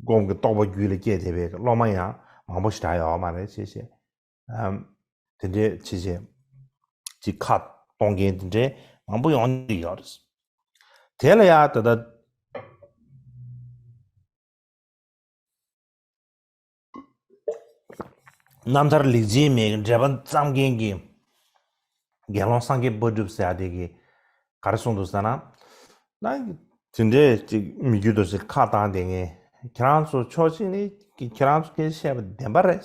སྒོམ་གྱི་རྟོགས་པ་རྒྱུད་ལ་སྐྱེས་བསྡད་པའི་སློབ་མ་ཡང་མང་པོ་ཞེ་དྲག་ཡོད་མ་རེད་ཅེས་བཤད། ཨམ། དེ་འདྲའི་ཅི་བྱེད་ཅིག་ཁ་གཏོང་མཁན་དེ་འདྲའི་མང་པོ་ཡོང་གི་ཡོད་རེད། དེ་ལ་ཡང་ད་ལྟ་རྣམ་ཐར་ལེགས་བྱས་མའི་འགྲེལ་པ་བརྩམས་མཁན་གྱི་དགེ་སློང་སངས་རྒྱས་དཔལ་འབྲུག་ཟེར་ཡ་དེ་གིས་ག་རེ་གསུངས་འདུག་ཟེར་ན། ན་དེ་འདྲའི་ཅིག་མི་རྒྱུད་དུ་ཞིག་ཁ་བཏང་བསྡད་མཁན། ཁྱེད་རང་ཚོ་ཕྱོགས་གཅིག་ནས་ཁྱེད་རང་ཚོ་སྐད་ཆ་བཤད་པ་བདེན་པ་རེད།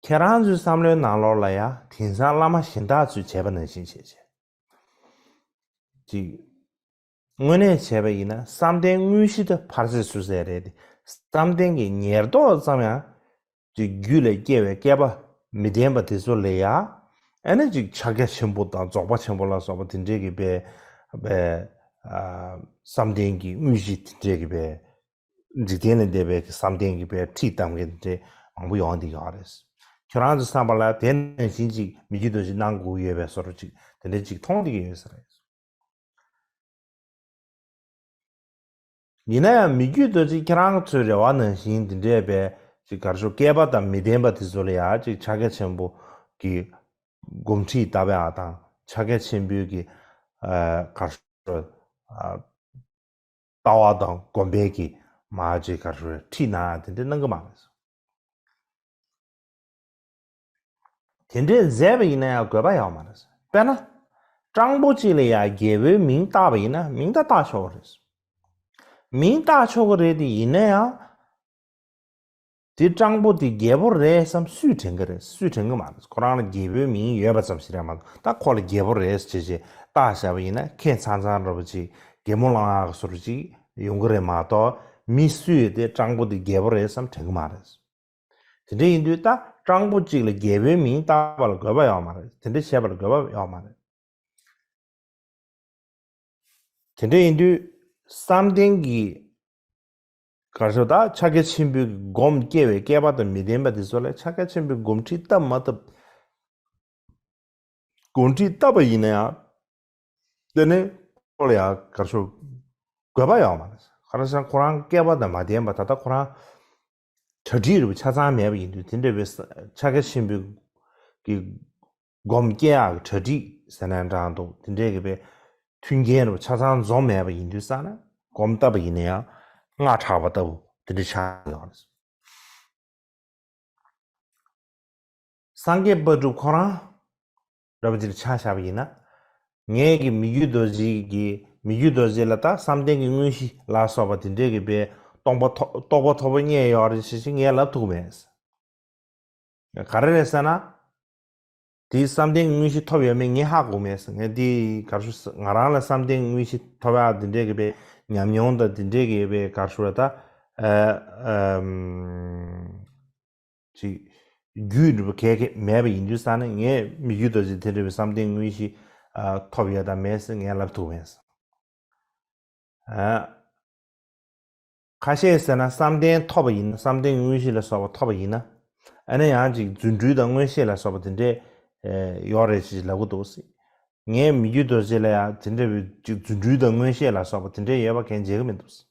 ཁྱེད་རང་ཚོའི་བསམ་བློའི་ནང་ལོགས་ལ་ཡ་དེང་སང་བླ་མ་གཞན་དག་ཚོས་བྱས་པ་ནང་བཞིན་བྱས་བྱས། ཅིག་དངོས་གནས་བྱས་པ་ཡིན་ན་བསམ་གཏན་དངོས་གཞི་དང་ཕར་ཚད་སུ་ཟེར་རེད་དེ། བསམ་གཏན་གྱི་ཉེར་བསྡོགས་ཙམ་ཡང་ཅིག་རྒྱུད་ལ་སྐྱེ་བའི་བསྐལ་པ་མི་བདེན་པ་དེ་ཚོ་ལ་ཡ། ཨ་ནི་ཅིག་ཕྱག་རྒྱ་ཆེན་པོ་དང་རྫོགས་པ་ཆེན་པོ་ལ་སོགས་པ་དེ་འདྲས་ཀྱི་པའི་པའི་ཨ་བསམ་གཏན་གྱི་དངོས་གཞི་དེ་འདྲས་ཀྱི་པའི། འཇིག་རྟེན་ལས་འདས་པའི་བསམ་གཏན་གྱི་པའི་ཁྲིད་གཏམ་གྱི་འདྲེ་མང་པོ་ཡོང་འདི་ཡོད་རེད། ཁྱོད་རང་ཚོ་བསམ་པ་ལ་དེ་ནང་བཞིན་ཅིག་མི་རྒྱུད་དུ་ཅིག་གནང་དགོས་ཡོད་པའི་བཟོ་འདྲ་ཅིག་དེ་འདྲ་ཅིག་མཐོང་འདི་གི་ཡོད་ས་རེད། ཡིན་ན་ཡང་མི་རྒྱུད་དུ་ཅིག་ཁྱེད་རང་ཚོའི་རེ་བ་ནང་བཞིན་འདི་འདྲས་པའི་ཅིག་གར་ཤོག་བསྐལ་པ་དང་མི་ལྡན་པ་དེ་ཚོ་ལ་ཡང་ཅིག་ཕྱག་རྒྱ་ཆེན་པོ་གི་སྒོམ་ཁྲིད་བཏབ་ཡག་དང་ཕྱག་རྒྱ་ཆེན་པོའི་གི་གར་ཤོག་ལྟ་བ་དང་སྒོམ་པའི་གི་མ་ཅིག་ག་རེ་ཁྲིད་ན་དེ་འདྲ་གནང་གི་མ་རེད། དེ་འདྲས་མཛད་པ་ཡིན་ན་ཡང་དགོས་པ་ཡོད་མ་རེད། དཔེར་ན། སྤྲང་པོ་གཅིག་ལ་ཡང་རྒྱལ་པོའི་མིང་བཏགས་པ་ཡིན་ན་མིང་ད་བཏགས་ཆོག་གི་རེད། མིང་བཏགས་ཆོག་གི་རེད་དེ་ཡིན་ན་ཡང་། དེ་སྤྲང་པོ་དེ་རྒྱལ་པོ་རེད་བསམ་སུས་དྲན་གི་རེད། སུས་དྲན་གི་མ་རེད། ཁོ་རང་ལ་རྒྱལ་པོའི་མིང་ཡོད་པ་ཙམ་ཞིག་རེད་མ་གཏོགས་ད་ཁོ་ལ་རྒྱལ་པོ་རེད་ཅེས་ཅེས་བཏགས་བཞག་པ་ཡིན་ན་ཁྱད་མཚར་མཚར་འདྲ་པོ་ཅིག་གད་མོ་ལངས་ཡག་གི་བཟོ་འདྲ་ཅིག་ཡོང་གི་རེད་མ་གཏོགས་མི་སུས་དེ་སྤྲང་པོ་དེ་རྒྱལ་པོ་རེད་བསམ་དྲན་གི་མ་རེད། དེ་འདྲ་ཡིན་དུས་ད་སྤྲང་པོ་གཅིག་ལ་རྒྱལ་པོའི་མིང་བཏགས་པ་ལ་དགོས་པ་ཡོད་མ་རེད། དེ་འདྲ་བྱས་པ་ལ་དགོས་པ་ཡོད་མ་རེད། དེ་འདྲ་ཡིན་དུས་བསམ་གཏན་གྱི་གར་ཤོག་ད་ཕྱག་རྒྱ་ཆེན་པོའི་སྒོམ་སྐྱེ་བའི་བསྐལ་པ་དང་མི་ལྡན་པ་དེ་ཚོ་ལ་ཕྱག་རྒྱ་ཆེན་པོའི་སྒོམ་ཁྲིད་བཏབ་མ་བཏབ། སྒོམ་ཁྲིད་བཏབ་པ་ཡིན་ན་ཡང་། དེ་ནི་ཁོ་ལ་ཡང་གར་ཤོག་དགོས་པ་ཡོད་མ་རེད། ག་རེ་ཟེར་ན་ཁོ་རང་བསྐལ་པ་དང་མ་ལྡན་པ་ད་ལྟ་ཁོ་རང་གྲ་སྒྲིག་རུ་ཆ་ཚང་མེད་པ་ཡིན་དུས་དེ་འདྲ་བའི་ཕྱག་རྒྱ་ཆེན་པོའི་གི་སྒོམ་སྐྱེ་ཡག་གི་གྲ་སྒྲིག་ཟེར་ན་འདྲ་འདུག་དེ་འདྲའི་གི་པའི་མཐུན་རྐྱེན་རུ་ཆ་ཚང་འཛོམས་མེད་པ་ཡིན་དུས་ས་ན་སྒོམ་བཏབ་པ་ཡིན་ན་ཡང་སྔགས་ཕྲག་པ་ལྟ་བུ་དེ་འདྲ་ཆགས་ཡོང་རེད། སངས་རྒྱས་དཔལ་སྒྲུབ་ཁོ་རང་རབ་ཅིག་ཆ་བཞག་པ་ཡིན་ན། ངས་ཀྱི་མི་རྒྱུད་རྡོ་རྗེ་གི་མི་རྒྱུད་རྡོ་རྗེ་ལ་ད་བསམ་གཏན་གྱི་དངོས་གཞི་ལ་སོགས་པ་དེ་འདྲས་ཀྱི་པའི་རྟོགས་པ་ཐོབ་རྟོགས་པ་ཐོབ་པ་རྙེད་ཡོད་རེད་ཞེས་ཞེས་ངས་ལབ་ཐུབ་མེད། ག་རེ་རེད་ཟེར་ན། དེའི་བསམ་གཏན་གྱི་དངོས་གཞི་ཐོབ་ཡོད་མེད་ངས་ཧ་གོ་མེད་ཟེར། ངས་དེ་ག་རེ་ཞུ་ང་རང་ལ་བསམ་གཏན་གྱི་དངོས་གཞི་ཐོབ་ཡག་དེ་འདྲས་ཀྱི་པའི་ཉམས་མྱོང་དང་དེ་འདྲས་ཀྱི་པའི་ག་རེ་ཞུ་ད། ཨ་ཨམ། ཅིག་རྒྱུད་འགྲུབ་གལ་གལ་མེད་པ་ཡིན་དུས་ས་ནས་ངས་མི་རྒྱུད་རྡོ་རྗེ་དེ་འདྲ་བའི་བསམ་གཏན་དངོས་གཞི་ཨ་ཐོབ་ཡོད་དམ་མེད་ཟེར་ངས་ལབ་ཐུབ་མེད་ཟེར། ཨ་ཁ་ཤས་ཟེར་ན་བསམ་གཏན་ཐོབ་པ་ཡིན་ན་བསམ་གཏན་དངོས་གཞི་ལ་སོགས་པ་ཐོབ་པ་ཡིན་ན་ཨ་ནི་ཡང་ཅིག་རྫུ་འཕྲུལ་དང་མངོན་ཤེས་ལ་སོགས་པ་དེ་འདྲས་ཨེ་ཡོད་རེད་ཅེས་ལབ་གི་འདུག་ཟེར། ངས་མི་རྒྱུད་རྡོ་རྗེ་ལ་ཡང་དེ་འདྲ་བའི་ཅིག་རྫུ་འཕྲུལ་དང་མངོན་ཤེས་ལ་སོགས་པ་དེ་འདྲས་ཡོད་པ་གང་མཇལ་གི་མི་འདུག་ཟེར།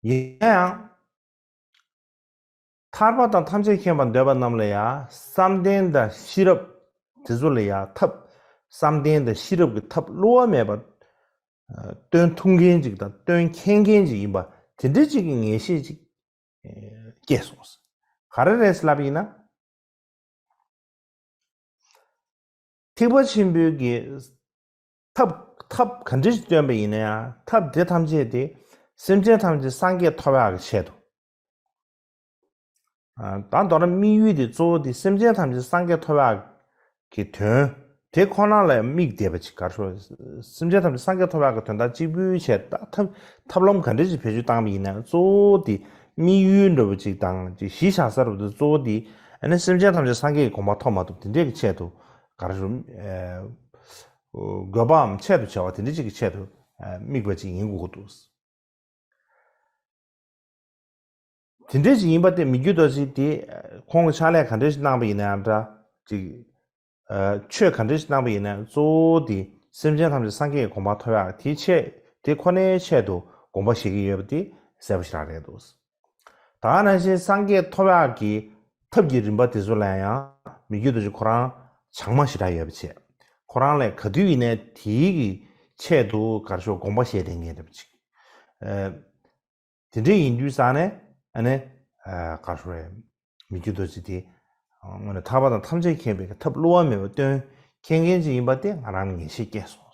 ཡིན་ན་ཡང་། ཐར་པ་དང་ཐམས་ཅད་མཁྱེན་པར་འདོད་པ་རྣམས་ལ་ཡང་བསམ་གཏན་དང་ཤེས་རབ་དེ་ཚོ་ལ་ཡང་ཐབས་བསམ་གཏན་དང་ཤེས་རབ་ཀྱི་ཐབས་བསླུ་བ་མེད་པར་སྟོན་ཐུབ་མཁན་ཅིག་དང་སྟོན་མཁྱེན་མཁན་ཅིག་ཡིན་པ་དེ་འདྲ་ཅིག་གི་ངེས་ཤེས་ཅིག་སྐྱེས་སོང་། ག་རེ་རེད་ལབ་ཡིན་ན། ཐེག་པ་ཆེན་པོའི་གི་ཐབས་ཐབས་ག་འདྲ་ཞིག་སྟོན་པ་ཡིན་ན་ཡང་ཐབས་དེ་ཐམས་ཅད་དེ་སེམས་ཅན་ཐམས་ཅད་སངས་རྒྱས་ཐོབ་ཡག་གི་ཆེད་དུ། ད་མདོར་ན་དམིགས་ཡུལ་དེ་གཙོ་བོ་དེ་སེམས་ཅན་ཐམས་ཅད་སངས་རྒྱས་ཐོབ་ཡག་གི་དོན་ དེ་ཁོ་ན་ལ་དམིགས་བསྡད་པ་ཅིག་ག་རེ་ཞུ། སེམས་ཅན་ཐམས་ཅད་སངས་རྒྱས་ཐོབ་ཡག་གི་དོན་དག་གཅིག་པུའི་ཆེད་ད་ཐབས་ཐབས་ལམ་ག་འདྲ་ཞིག་བེད་སྤྱོད་བཏང་བ་ཡིན་ན་གཙོ་བོ་དེ་དམིགས་ཡུལ་འདྲ་པོ་ཅིག་དང་ཅིག་གཞི་བཞག་ས་རུ་དེ་གཙོ་བོ་དེ་ཨ་ནི་སེམས་ཅན་ཐམས་ཅད་སངས་རྒྱས་ཀྱི་གོ་འཕང་ཐོབ་མ་ཐུབ་དེ་འདྲས་ཀྱི་ཆེད་དུ་ག་རེ་ཞུ། དགོས་པའམ་ཆེད་དུ་བྱ་བ་དེ་འདྲ་ཅིག་གི་ཆེད་དུ་དམིགས་པ་ཅིག་ཡིན་དགོས་ཀྱི་འདུག་དེ་འདྲ་ཞིག་ཡིན་པ་སྟེ་མི་བསྐྱོད་རྡོ་རྗེ་དེ་ཁོང་གི་ཕྱག་ལས་ག་འདྲ་ཞིག་གནང་པ་ཡིན་ན་ཡང་འདྲ་ཅིག་ཆོས་ག་འདྲ་ཞིག་གནང་པ་ཡིན་ན་གཙོ་བོ་དེ་སེམས་ཅན་ཐམས་ཅད་སངས་རྒྱས་ཀྱི་གོ་འཕང་ཐོབ་ཡག་དེའི་ཆེད་དེ་ཁོ་ནའི་ཆེད་དུ་དགོངས་པ་བཞེས་ཀྱི་ཡོད་པ་དེ་གསལ་པོ་ཞེ་དྲག་རེད་འདུག་ད་ག་ནང་བཞིན་སངས་རྒྱས་ཐོབ་ཡག་གི་ཐབས་ཀྱི་རིམ་པ་དེ་ཚོ་ལ་ཡང་མི་བསྐྱོད་རྡོ་རྗེ་ཁོ་རང་བྱང་མ་ཞེ་དྲག་ཡོད་པ་བྱས། ཁོ་རང་ལས་ག་དུས་ཡིན་ནའི་དེའི་གི་ཆེད་དུ་ག་རེ་ཞུ་དགོངས་པ་བཞེས་བསྡད་མཁན་འདྲ་པོ་ཅིག་དེ་འདྲ་ཡིན་དུས་ཙང་ནས་ཨ་ནི་ག་རེ་ཞུ་རེད། མི་བསྐྱོད་རྡོ་རྗེ་དེ་དངོས་གནས་ཐར་པ་དང་ཐམས་ཅད་མཁྱེན་པའི་ཐབས་བསླུ་བ་མེད་པ་སྟོན་མཁན་མཁན་ཅིག་ཡིན་པ་དེ་ང་རང་ངེས་ཤེས་སྐྱེས་སོང་།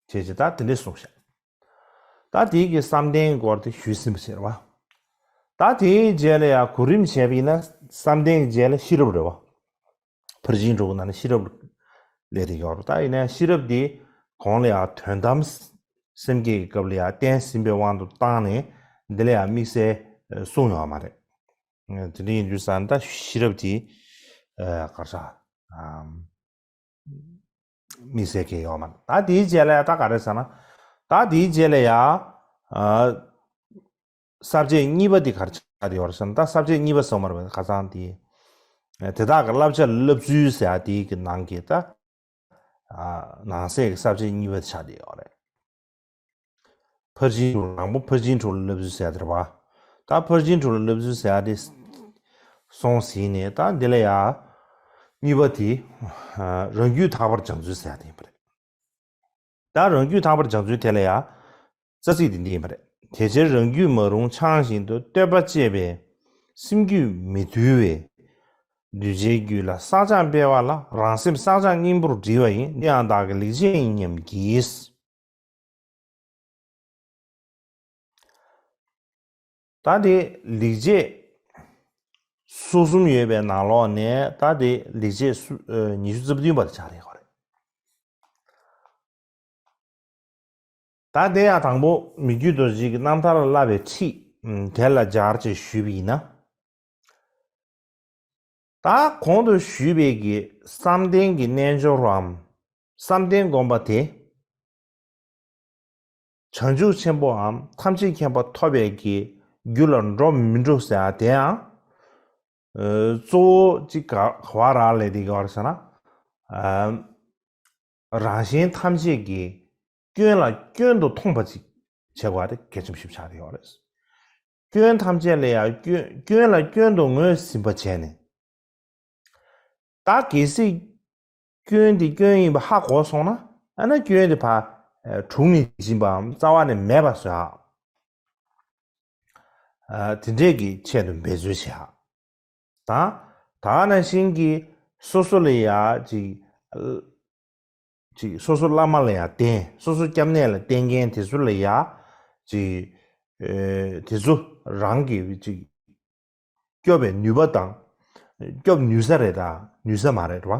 བྱས་ཙང་ད་དེ་འདྲས་གསུངས་ཤག་ད་དེའི་གི་བསམ་གཏན་སྐོར་དེ་ཞུས་ཟིན་པ་ཟེར་བ། ད་དེའི་རྗེས་ལ་ཡང་གོ་རིམ་བྱས་པ་ཡིན་ན་བསམ་གཏན་གྱི་རྗེས་ལ་ཤེས་རབ་རེད་བ། ཕར་ཕྱིན་དྲུག་ནང་ནས་ཤེས་རབ་ལས་དེ་ཡོད་རེད། ད་ཡིན་ན་ཤེས་རབ་དེ་གོང་ལ་ཡང་དོན་དམ་སེམས་བསྐྱེད་ཀྱི་སྐབས་ལ་ཡང་བསྟན་ཟིན་པའི་དབང་དུ་བཏང་ནས་འདི་ལ་ཡང་དམིགས་བསལ་གསུངས་ཡོད་མ་རེད། དེ་འདྲ་ཡིན་དུས་ཙང་ད་ཤེས་རབ་དེ་ག་རེ་ཟ། དམིགས་བསལ་གྱི་ཡོད་མ་རེད། ད་དེའི་རྗེས་ལ་ཡང་ད་ག་རེ་ཟེར་ན། ད་དེའི་རྗེས་ལ་ཡང་ས་བཅད་གཉིས་པ་འདི་ག་རེ་ཆགས་ཡོད་རེད་ཟེར་ན། ད་ས་བཅད་གཉིས་པ་ཟེར་མ་རེད་པས། ཁ་སང་དེ་དེ་དག་གི་བསླབ་བྱ་བསླབ་ཚུལ་ཟེར་ཡ་དེའི་གི་ནང་གི་ད་ནང་གསེས་ཀྱི་ས་བཅད་གཉིས་པ་དེ་ཆགས་བསྡད་ཡོད་རེད། ཕར་ཕྱིན་དྲུག་དང་པོ་ཕར་ཕྱིན་དྲུག་ལ་བསླབ་ཚུལ་ཟེར་ཡ་དེ་རེད་པ། ད་ཕར་ཕྱིན་དྲུག་ལ་བསླབ་ཚུལ་ཟེར་ཡ་དེ་སོང་ཟིན་ནས་ད་འདི་ལ་ཡ་གཉིས་པ་དེ་རང་རྒྱུད་དག་པར་སྦྱང་ཚུལ་ཟེར་ཡ་དེ་ཡིན་པ་རེད། ད་རང་རྒྱུད་དག་པར་སྦྱང་ཚུལ་དེ་ལ་ཡང་རྩ་ཚིག་འདི་འདི་ཡིན་པ་རེད། དེ་ཕྱིར་རང་རྒྱུད་མ་རུངས་འཆང་བཞིན་དུ། བསྟོད་པ་བཅས་པས་སེམས་རྒྱུད་མི་དུལ་བས། གདུལ་བྱའི་རྒྱུད་ལ་བསགས་སྦྱང་སྤེལ་བ་ལ། རང་སེམས་བསགས་སྦྱང་སྙིང་པོར་དྲིལ་བ་ཡིན། འདི་ཡང་བདག་གི་ལེགས་བྱས་ཡིན་སྙམ་བགྱིས། ད་དེ་ལེགས་བྱས་སོ་གསུམ་ཡོད་པའི་ནང་ལོགས་ནས་ད་དེ་ལེགས་བྱས་སུ་ཨ་ཉི་ཤུ་རྩ་བདུན་པ་དེ་ཆགས་རེད་ཁོ་རེ། ད་དེ་ཡང་དང་པོ་མི་བསྐྱོད་རྡོ་རྗེ་གི་རྣམ་ཐར་བསླབ་པའི་ཁྲིད་དེ་ལ་སྦྱར་ཅེས་ཞུས་པ་ཡིན་ན། ད་གོང་དུ་ཞུས་པའི་གི་བསམ་གཏན་གྱི་རྣལ་འབྱོར་བའམ་བསམ་གཏན་སྒོམ་པ་དེ། བྱང་ཆུབ་ཆེན་པོའམ་ཐམས་ཅད་མཁྱེན་པ་ཐོབ་པའི་གི་རྒྱུ་ལ་འགྲོ་མི་འགྲོ་ཟེར་ཡ་དེའང་གཙོ་བོ་གཅིག་ག་ག་བ་རག་ལས་དེ་ག་བར་ཟེར་ན། རང་གཞན་ཐམས་ཅད་ཀྱི་སྐྱོན་ལ་སྐྱོན་དུ་མཐོང་བ་ཅིག་བྱེད་དགོས་པ་དེ་གལ་ཆེན་པོ་ཞིག་ཆགས་ཡོད་རེད། སྐྱོན་ཐམས་ཅད་ལ་ཡང་སྐྱོན་སྐྱོན་ལ་སྐྱོན་དུ་ངོས་ཟིན་པ་བྱས་ནས། ད་གལ་སྲིད་སྐྱོན་འདི་སྐྱོན་ཡིན་པ་ཧ་གོ་སོང་ན་ཨ་ནི་སྐྱོན་འདི་ཕར་དྲུང་ནས་འབྱིན་པའམ་རྩ་བ་ནས་མེད་པ་བཟོ་ཡག་དེ་འདྲས་ཀྱི་ཆེད་དུ་འབད་རྩོལ་བྱེད་ཡག་དང་། ད་ག་ནང་བཞིན་གྱི་སོ་སོ་ལ་ཡ་ཅིག་ཅིག་སོ་སོ་བླ་མ་ལ་ཡ་བསྟེན། སོ་སོ་སྐྱབས་གནས་ལ་བསྟེན་མཁན་དེ་ཚོ་ལ་ཡ་ཅིག་ཨེ་དེ་ཚོ་རང་གི་ཅིག་སྐྱོབ་པའི་ནུས་པ་དང་། སྐྱོབ་ནུས་ས་རེད་ད་ནུས་ས་མ་རེད་བ།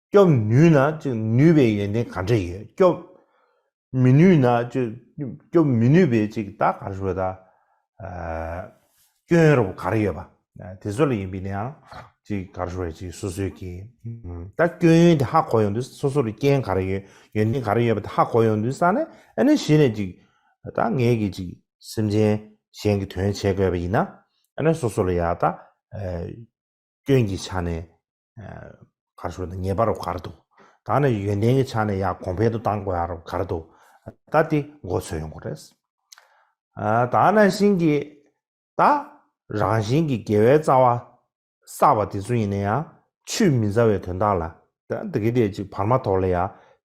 སྐྱོབ་ནུས་ན་ཅིག་ནུས་པའི་ཡོན་ཏན་ག་འདྲ་ཡོད། སྐྱོབ་མི་ནུས་ན་ཅིག་སྐྱོབ་མི་ནུས་པའི་ཅིག་ད་ག་རེ་ཞུ་བ་ད། སྐྱོན་རུ་ག་རེ་ཡོད་པ། དེ་ཚོ་ལ་ཡིན་པས་ན་ཡང་ཅིག་ག་རེ་ཞུ་བ་ཅིག་སོ་སོའི་གི་ད་སྐྱོན་ཡོན་དེ་ཧ་གོ་ཡོང་དུས་སོ་སོ་ལ་རྐྱེན་ག་རེ་ཡོད་ཡོན་ཏན་ག་རེ་ཡོད་པ་དེ་ཧ་གོ་ཡོང་དུས་ས་ནས་ཨ་ནི་གཞི་ནས་ཅིག་ད་ངས་གི་ཅིག་སེམས་ཅན་གཞན་གྱི་དོན་བྱེད་དགོས་པ་ཡིན་ན་ཨ་ནི་སོ་སོ་ལ་ཡ་ད། སྐྱོན་གྱི་ཆ་ནས་ག་རེ་ཞུ་ན་ངེས་པར་ག་རེ་འདུག་ད་ནི་ཡོན་ཏན་གྱི་ཆ་ནས་ཡང་གོང་འཕེལ་དུ་གཏང་དགོས་ཡ་རུ་ག་རེ་འདུག་ད་དེ་མགོ་ཚོས་ཡོང་གི་རེད། ད་ནང་བཞིན་གྱི་ད་རང་བཞིན་གྱི་དགེ་བའི་རྩ་བ་བསགས་པ་དེ་ཚོ་ཡིན་ན་ཡང་ཆུད་མི་ཟ་བའི་དོན་དག་ལ་ད་འདི་གི་དེ་ཅིག་བར་མ་དོར་ལ་ཡ་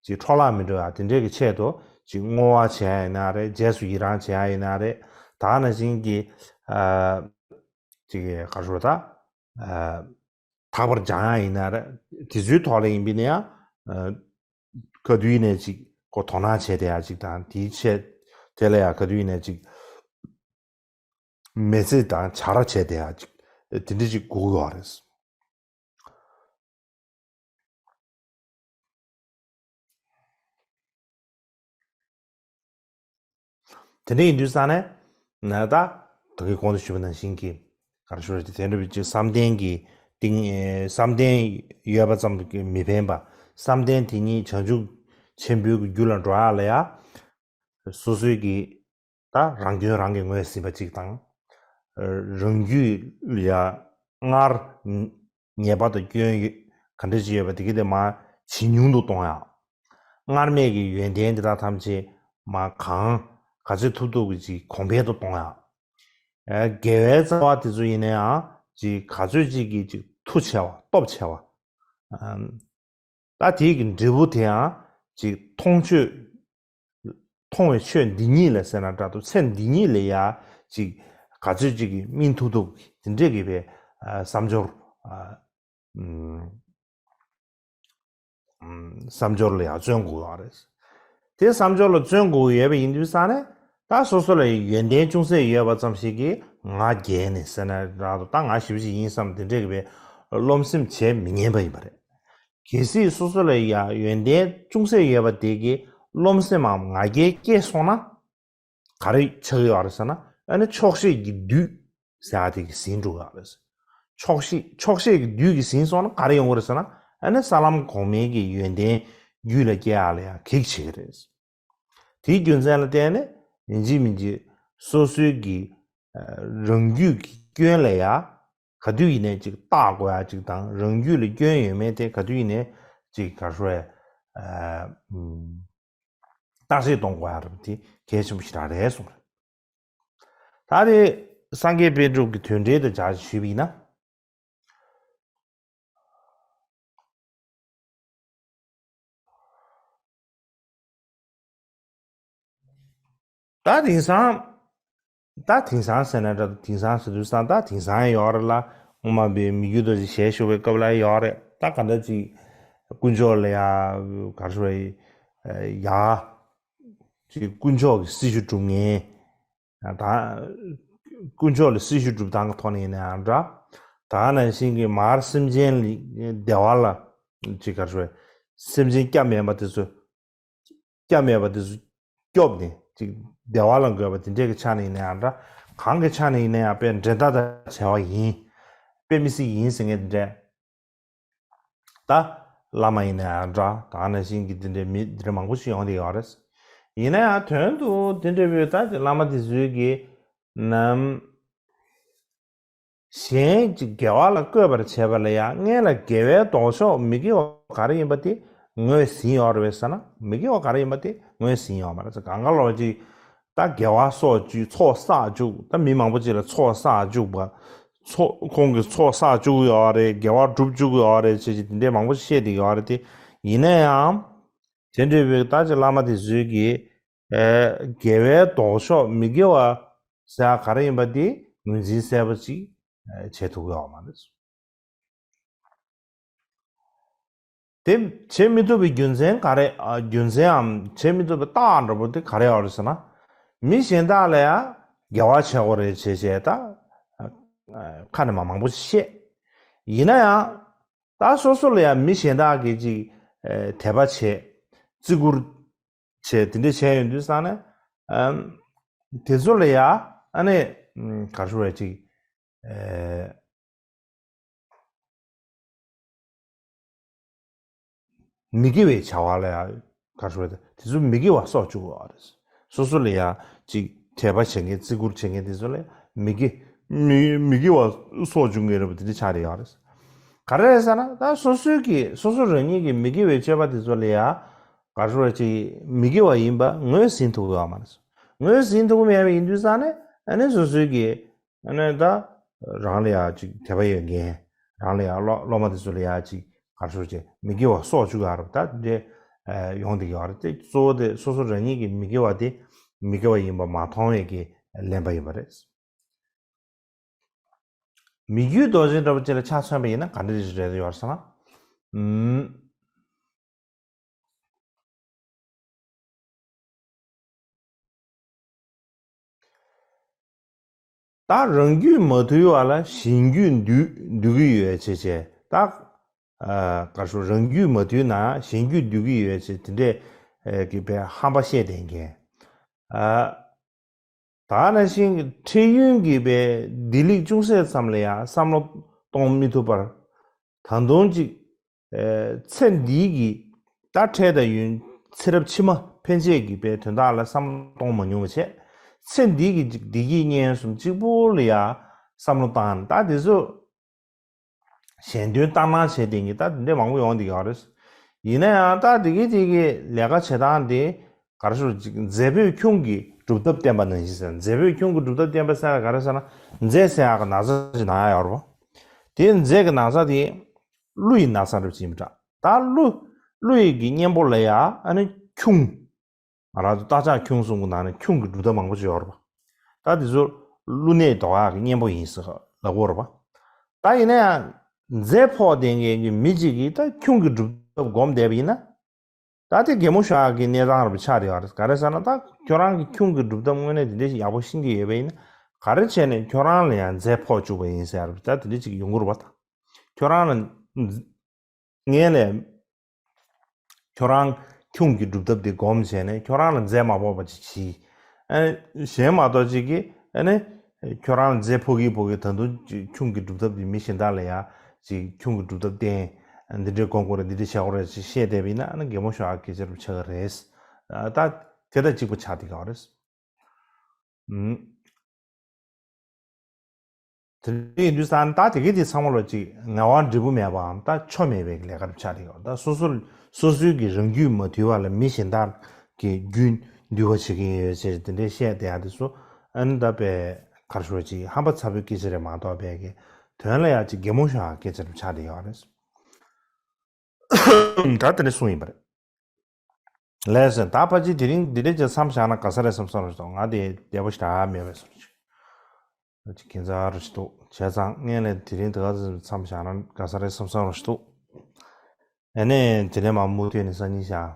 ཅིག་འཕྲོ་བརླག་མི་འགྲོ་ཡ་དེ་འདྲས་ཀྱི་ཆེད་དུ་ཅིག་བསྔོ་བ་བྱེད་ཡ་ཡིན་ན་རེད། རྗེས་སུ་ཡི་རང་བྱེད་ཡ་ཡིན་ན་རེད། ད་ནང་བཞིན་གྱི་ཅིག་ག་རེ་ཞུ་ད། དག་པར་སྦྱང་ཡ་ཡིན་ན་རེད། དེ་ཚོའི་ཐོག་ལ་ཡིན་པས་ན་ཡང་ག་དུས་ཡིན་ནའི་ཅིག་ཁོ་དོ་སྣང་བྱས་བསྡད་ཡ་ཅིག་དང་དེའི་ཆེད་དེ་ལ་ཡང་ག་དུས་ཡིན་ནའི་ཅིག་མི་ཚེ་དང་བྱ་ར་བྱས་བསྡད་ཡ་ཅིག་ དེ་འདྲ་ཅིག་དགོས་ཀྱི་ཡོད་རེད། དེ་འདྲ་ཡིན་དུས་ཙང་ནས་ན་ད་ད་གིན་གོང་དུ་ཞུས་པ་ནང་བཞིན་གྱི་ག་རེ་ཞུ་རེད། དེ་འདྲ་བའི་ཅིག་བསམ་གཏན་གྱི་གཏིང་བསམ་གཏན་ཡོད་པ་ཙམ་གྱིས་མི་ཕན་པ། བསམ་གཏན་དེ་ཉིད་བྱང་ཆུབ་ཆེན་པོའི་རྒྱུ་ལ་འགྲོ་ཡག་ལ་ཡ་སོ་སོའི་གི་ད་རང་སྐྱོན་རང་གིས་ངོས་ཟིན་པ་གཅིག་དང་། རང་རྒྱུད་ལ་ཡ་སྔར་ཉེས་པ་དང་སྐྱོན་ཡོད་ག་འདྲ་ཅིག་ཡོད་པ་དེ་གི་དེ་མར་ཇེ་ཉུང་དུ་གཏོང་ཡག་སྔར་མེད་ཀྱི་ཡོན་ཏན་དེ་དག་ཐམས་ཅད་མར་གང་ག་ཚོད་ཐུབ་ཐུབ་ཀྱིས་ཅིག་གོང་འཕེལ་དུ་གཏོང་ཡག་དགེ་བའི་རྩ་བ་དེ་ཚོ་ཡིན་ན་ཡང་ཅིག་ག་ཚོད་ཅིག་གིས་ཅིག་མཐུ་ཆེ་བ་སྟོབས་ཆེ་བ། ད་དེའི་གི་འབྲས་བུ་དེའང་ཅིག་མཐོང་ཆོས། མཐོང་བའི་ཆོས་འདི་ཉིད་ལ་ཟེར་ན་འདྲ་འདུག་ཚེ་འདི་ཉིད་ལ་ཡ་ཅིག་ག་ཚོད་ཅིག་གི་སྨིན་ཐུབ་ཐུབ་དེ་འདྲས་ཀྱི་བའི་བསམ་སྦྱོར། བསམ་སྦྱོར་ལ་ཡང་བརྩོན་དགོས་ཡོད་རེད། དེ་བསམ་སྦྱོར་ལ་བརྩོན་དགོས་ཡོད་པ་ཡིན་དུས་ཙང་ནས་ད་སོ་སོ་ལ་ཡོན་ཏན་ཅུང་ཟད་ཡོད་པ་ཙམ་ཞིག་གིས་ང་རྒྱལ་ནས་ཟེར་ན་འདྲ་འདུག་ད་ང་ཞེ་པོ་ཅིག་ཡིན་བསམ་དེ་འདྲས་ཀྱི་བའི་རློམ་སེམས་བྱེད་མི་ཉན་པ་ཡིན་པ་རེད། གལ་སྲིད་སོ་སོ་ལ་ཡང་ཡོན་ཏན་ཅུང་ཟད་ཡོད་པ་དེ་གིས་རློམ་སེམས་མམ་ང་རྒྱལ་སྐྱེས་སོང་ན། ག་རེ་ཆགས་ཀྱི་ཡོད་རེད་ཟེར་ན། ཨ་ནི་ཆོག་ཤེས་ཀྱི་བདུད་ཟེར་ཡག་དེ་གིས་ཟིན་འགྲོ་གི་ཡོད་རེད། ཆོག་ཤེས་ཆོག་ཤེས་ཀྱི་བདུད་ཀྱིས་ཟིན་སོང་ན་ག་རེ་ཡོང་གི་རེད་ཟེར་ན། ཨ་ནི་ས་ལམ་གོང་མའི་གི་ཡོན་ཏན་རྒྱུད་ལ་སྐྱེ་ཡག་ལ་ཡང་གེགས་བྱེད་ཀྱི་རེད། དེའི་རྒྱུ་མཚན་ལ་བརྟེན་ནས་ཡིན་གཅིག་མིན་གཅིག་སོ་སོའི་གི་རང་རྒྱུད་ཀྱི་སྐྱོན་ལ་ཡ་ག་དུས་ཡིན་ནའི་ཅིག་བརྟག་དགོས་ཡ་ཅིག་དང་། རང་རྒྱུད་ལ་སྐྱོན་ཡོད་མེད་དེ་ག་དུས་ཡིན་ནའི་ཅིག་ག་རེ་ཞུ་དགོས་རེད། བརྟག་དཔྱད་གཏོང་དགོས་ཡ་རེད་པ། དེ་གལ་ཆེན་པོ་ཞེ་དྲག་རེད་གསུངས་རེད། ད་དེ་སངས་རྒྱས་པཎ་གྲུབ་ཀྱི་དོན་འགྲེལ་དུ་སྦྱར་ཞུས་པ་ཡིན་ན། ད་དེང་སང་། ད་དེང་སང་ཟེར་ན་འདྲ། དེང་སང་ཟེར་དུས་སང་ད་དེང་སང་ཡོད་རེད་ལ། སྔོན་མ་པའི་མི་རྒྱུད་རྡོ་རྗེ་ཞལ་བཞུགས་པའི་སྐབས་ལ་ཡོད་རེད། ད་ག་འདྲ་ཅིག་དཀོན་མཆོག་ལ་ཡ་ག་རེ་ཞུ་དགོས་རེད། ཡ་ཅིག་དཀོན་མཆོག་གི་སྲི་ཞུ་སྒྲུབ་མཁན། ད་དཀོན་མཆོག་ལ་སྲི་ཞུ་སྒྲུབ་སྟངས་ཀྱི་ཐོག་ནས་ཡིན་ན་ཡང་འདྲ། ད་ནང་བཞིན་གྱི་མར་སེམས་ཅན་ལ་བདེ་བ་ལ་ཅིག་ག་རེ་ཞུ་དགོས་རེད། སེམས་ཅན་སྐྱབས་མེད་པ་དེ་ཚོ། སྐྱབས་མེད་པ་དེ་ཚོ་སྐྱོབ་ནས་ཅིག་བདེ་བ་ལ་འགོད་པ་དེ་འདྲས་ཀྱི་ཆ་ནས་ཡིན་ན་ཡང་འདྲ། གང་གི་ཆ་ནས་ཡིན་ན་ཡང་དཔེ་འགྲན་ཟླ་དང་བྲལ་བ་ཡིན། དཔེ་མི་སྲིད་ཡིན་ཟེར་མཁན་དེ་འདྲས། ད་བླ་མ་ཡིན་ན་ཡང་འདྲ། ད་ནང་བཞིན་གྱི་དེ་འདྲས་མི་དེ་འདྲས་མང་པོ་ཞིག་ཡོང་བསྡད་ཡོད་རེད། ཡིན་ན་ཡང་དོན་དུ་དེ་འདྲས་བོད་ད་ཅིག་བླ་མ་དེ་ཚོའི་གི་ནམ། གཞན་གྱི་དགེ་བ་ལ་བཀོད་པར་བྱེད་པ་ལ་ཡང་སྔོན་ལ་དགེ་བའི་ལྡོག་ཕྱོགས་མི་དགེ་བ་ག་རེ་ཡིན་པ་དེ་ངོས་ཟིན་ཡོད་རེད་པས་ཟེར་ན། མི་དགེ་བ་ག་རེ་ཡིན་པ་དེ་ངོས་ཟིན་ཡོད་མ་རེད་ཟེར། གང་ག་ལོག་ཅིག་ད་དགེ་བ་གསོག་བཅུག་ཚོགས་བསགས་བཅུག་ད་མི་མང་པོ་ཅིག་ལ་ཚོགས་བསགས་བཅུག་པ། ཚོགས་ཁོང་གིས་ཚོགས་བསགས་བཅུག་ཡོད་རེད། དགེ་བ་སྒྲུབ་བཅུག་ཡོད་རེད་ཅེས་ཅིག་དེ་འདྲས་མང་པོ་ཞིག་བཤད་བསྡད་ཡོད་རེད་དེ། ཡིན་ན་ཡང་། དེ་འདྲ་བའི་ད་ཅིག་བླ་མ་དེ་ཚོས་ཀྱིས། ཨེ། དགེ་བའི་ལྡོག་ཕྱོགས་མི་དགེ་བ་ཟེར་ཡ་ག་རེ་ཡིན་པ་དེ་ངོས་འཛིན་གསལ་པོ་ཅིག་ཨེ། བྱེད་ཐུབ་ཀྱི་ཡོད་མ་རེད། དེ་བྱེད་མི་ཐུབ་པའི་རྒྱུ་མཚན་ག་རེ། ཨ། རྒྱུ་མཚན་འམ་བྱེད་མི་ཐུབ་པའི་རྟགས་འདྲ་པོ་དེ་ག་རེ་ཡོད་རེད་ཟེར་ན། མི་གཞན་དག་ལ་ཡང་དགེ་བ་བྱེད་དགོས་རེད་བྱས་བྱས་ད། ཨ། ཁ་ནས་མ་མང་པོ་བཤད། ཡིན་ན་ཡང་། ད་སོ་སོ་ལ་ཡང་མི་གཞན་དག་གིས་ཅིག་ཨེ། དད་པ་བྱས། བརྩི་བཀུར་བྱས། དེ་འདྲ་བྱས་ཡོང་དུས་ཙང་ནས། ཨམ། དེ་ཚོ་ལ་ཡང་ཨ་ནི། ཨམ། ག་རེ་ཞུ་དགོས་རེད། ཅིག་ཨེ། མི་དགེ་བའི་བྱ་བ་ལ་ཡང་ག་རེ་ཞུ་དགོས་རེད། དེ་ཚོ་མི་དགེ་བ་གསོག་བཅུག་ཡོད་རེད། སོ་སོ་ལ་ཡང་ཅིག་དད་པ་བྱེད་མཁན། བརྩི་བཀུར་བྱེད་མཁན་དེ་ཚོ་ལ་མི་དགེ་མི་མི་དགེ་བ་གསོག་བཅུག་མཁན་རེད་པ། དེ་འདྲ་ཆགས་བསྡད་ཡོད་རེད། ག་རེ་རེད་ཟེར་ན། ད་སོ་སོའི་གི་སོ་སོ་རང་ཉིད་ཀྱི་མི་དགེ་བའི་སྤྱོད་པ་དེ་ཚོ་ལ་ཡང་ག་རེ་ཞུ་དགོས་རེད། ཅིག་མི་དགེ་བ་ཡིན་པ་ངོས་ཟིན་ཐུབ་ཀྱི་ཡོད་མ་རེད། ངོས་ཟིན་ཐུབ་ཀྱི་མེད་པ་ཡིན་དུས་ཙང་ནས་ཨ་ནི་སོ་སོའི་གི་ཨ་ནི་ད་རང་ལ་ཡང་ཅིག་དད་པ་ཡོད་མཁན། རང་ལ་ཡང་སློབ་སློབ་མ་དེ་ཚོ་ལ་ཡང་ཅིག་ག་རེ་ཞུ་དགོས་རེད། མི་དགེ་བ་གསོག་བཅུག་ཡོད་རེད་པ། ད་དེ་འདྲ་ཡོང་བསྡད་ཡོད་རེད་དེ། གཙོ་བོ་དེ་སོ་སོ་རང་ཉིད་ཀྱི་མི་དགེ་བ་དེ་མི་དགེ་བ་ཡིན་པ་མ་མཐོང་བའི་གི་ལན་པ་ཡིན་པ་རེད། མི་རྒྱུད་རྡོ་རྗེ་འདྲ་པོ་ཅིག་ལ་ཆ་མཚོན་པ་ཡིན་ན་ག་འདྲ་ཞིག་རེད་ཡོད་ཟེར་ན། ཨུམ། ད་རང་རྒྱུད་མ་དུལ་བ་ལ་གཞན་རྒྱུད་འདུལ་འདུལ་གྱི་ཡོད་བྱས་བྱས། ད་ཨ་ག་རེ་ཞུ། རང་རྒྱུད་མ་དུལ་ན་གཞན་རྒྱུད་འདུལ་གྱི་ཡོད་བྱས། དེ་འདྲས་ཨ་གི་པའི་ཧམ་པ་བཤད་བསྡད་མཁན། ཨ་ད་ནང་བཞིན་འཕྲལ་ཡུན་གྱི་པའི་བདེ་ལེགས་ཅུང་ཟད་ཙམ་ལ་ཡང་བསམ་བློ་གཏོང་མི་ཐུབ་པར། ད་དུང་ཅིག་ཨེ་ཚེ་འདིའི་གི་ད་འཕྲལ་དང་ཡུན། ཚེ་རབས་ཕྱི་མ་ཕན་ཆད་ཀྱི་པའི་དོན་དག་ལ་བསམ་བློ་གཏོང་མ་མྱོང་བ་བྱས། ཚེ་འདིའི་གི་ཅིག་བདེ་སྐྱིད་གཉེན་གསུམ་གཅིག་པོ་ལ་ཡང་བསམ་བློ་བཏང་། ད་དེ་ཚོ་གཞན་དོན་ལྟར་སྣང་བྱས་བསྡད་མཁན་ད་དེ་འདྲས་མང་པོ་ཡོང་བསྡད་ཀྱི་ཡོད་རེད། ཡིན་ན་ཡང་ད་དེ་གི་དེ་གི་ལས་ཀ་བྱེད་སྟངས་དེ་ག་རེ་ཞུ། ཅིག་རྫས་པོས་ཁྱུང་གི་སྒྲུབ་ཐབས་བསྟན་པ་ནང་བཞིན་ཟེར། རྫས་པོས་ཁྱུང་གི་སྒྲུབ་ཐབས་བསྟན་པ་ཟེར་ན་ག་རེ་ཟེར་ན། རྫས་ཟེར་ཡག་གི་ན་ཚ་ཅིག་ན་ཡག་ཡོད་རེད་པ། དེ་རྫས་ཀྱི་ན་ཚ་དེ་ཀླུ་ཡི་ན་ཚ་འདྲ་ཅིག་ཡིན་པ་འདྲ། ད་ཀླུ་ཀླུ་ཡི་གི་གཉེན་པོ་ལ་ཡ་ཨ་ནི་ཁྱུང་། ང་རང་ཚོ་རྟ་ཕྱག་ཁྱུང་གསུམ་གྱི་ནང་ནས་ཁྱུང་གི་སྒྲུབ་ཐབས་མང་པོ་ཅིག་ཡོད་རེད་པ། ད་དེ་ཚོ་ཀླུ་ནད་ཟློག་ཡག་གི་གཉེན་པོ་ཡིན་ཟེར་ལབ་ཀྱི་ཡོད་རེད་པ། ད་ཡིན་ན་ཡང་རྫས་ཕོག་བསྡད་མཁན་གྱི་མི་གཅིག་གིས་ད་ཁྱུང་གི་སྒྲུབ་ཐབས་སྒོམ་བསྡད་པ་ཡིན་ན། ད་དེ་གད་མོ་ཤོར་ཡག་གི་གནས་སྟངས་རེད་པ་ཆགས་བསྡད་ཡོད་རེད། ག་རེ་ཟེར་ན། ད་ཁྱོད་རང་གིས་ཁྱུང་གི་སྒྲུབ་ཐབས་དངོས་གནས་དེ་འདྲ་ཞིག་ཡག་པོ་ཤེས་ཀྱི་ཡོད་པ་ཡིན་ན། ག་རེ་བྱས་ནས་ཁྱོད་རང་ལ་ཡང་རྫས་ཕོག་བཅུག་པ་ཡིན་ཟེར་ཡག་རེད། ད་དེ་འདྲ་ཅིག་ཡོང་གི་རེད་པ། ད་ཁྱོད་རང་ལ་ངན་ལས། ཁྱོད་རང་ཁྱུང་གི་སྒྲུབ་ཐབས་དེ་སྒོམ་བྱས་ནས་ཁྱོད་རང་ལ་རྫས་མ་ཕོག་པ་ཅིག་བྱིས། ཨ་ནི་གཞན་མ་གཏོགས་ཅིག་གིས་ཨ་ནི་ཁྱོད་རང་ལ་རྫས་ཕོག་གི་ཕོག་གི། ད་དུང་ཅིག་ཁྱུང་གི་སྒྲུབ་ཐབས་དེ་མི་གཞན་དག་ལ་ཡང་ཅིག་ཁྱུང་གི་སྒྲུབ་ཐབས་བསྟན། འདི་འདྲས་སྒོམ་དགོས་རེད། འདི་འདྲས་བྱེད་དགོས་རེད་ཅེས་བཤད་བསྡད་པ་ཡིན་ན། ཨ་ནི་གད་མོ་ཤོར་ཡག་སྐད་ཆ་རུ་ཆགས་ཀྱི་རེད། ད་དེ་དང་གཅིག་པ་ཆགས་བསྡད་ཀྱི་ཡོད་རེད། ཨུམ། དེ་འདྲ་ཡིན་དུས་ཙང་ད་དེ་ག་དེ་ཚང་མ་ལ་ཅིག་ངལ་བ་འབྲས་བུ་མེད་པའམ་ད་ཆོ་མེད་པའི་ལས་ཀ་རུ་ཆགས་བསྡད་ཀྱི་ཡོད། ད་སོ་སོ་སོ་སོའི་གི་རང་རྒྱུད་མ་དུལ་བ་ལ་མི་གཞན་དག་གི་རྒྱུད་འདུལ་བ་བྱེད་ཀྱི་ཡོད་ཅེས་དེ་འདྲས་བཤད་བསྡད་ཡག་དེ་ཚོ། ཨ་ནི་ད་པའི་ག་རེ་ཞུ་བ། ཅིག་ཧམ་པ་ཚ་པོའི་སྐད་ཆ་རེད་མ་གཏོགས། པའི་གི་དོན་ལ་ཡང་ཅིག་གད་མོ་ཤོར་ཡག་སྐད་ཆ་རུ་ཆགས་བསྡད་ཡོད་རེད། ད་དེ་འདྲ་གསུངས་ཡིན་པ་རེད། ལགས་སོ། ད་ཕལ་ཆེར་དེ་རིང་འདི་འདྲས་ཅིག་མཚམས་བཞག་ན་དགའ་ས་རེད་བསམ་བསམ་རེད་འདུག་ང་དེ་བདེ་པོ་ཞེ་དྲག་མེད་པའི་བཟོ་འདྲ་ཅིག་ཁྱད་མཚར་རེ་ཞིག་འདུག་བྱས་ཙང་ངས་ལས་དེ་རིང་དེ་ག་ཙམ་མཚམས་བཞག་ན་དགའ་ས་རེད་བསམ་བསམ་རེ་ཞིག་འདུག་ཨ་ནི་དེ་ནས་མར་མུ་མཐུད་ནས་སང་ཉིན་ཞག་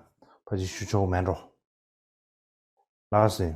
ཕལ་ཆེར་ཞུ་ཆོག་མེད་འགྲོ། ལགས་སོ།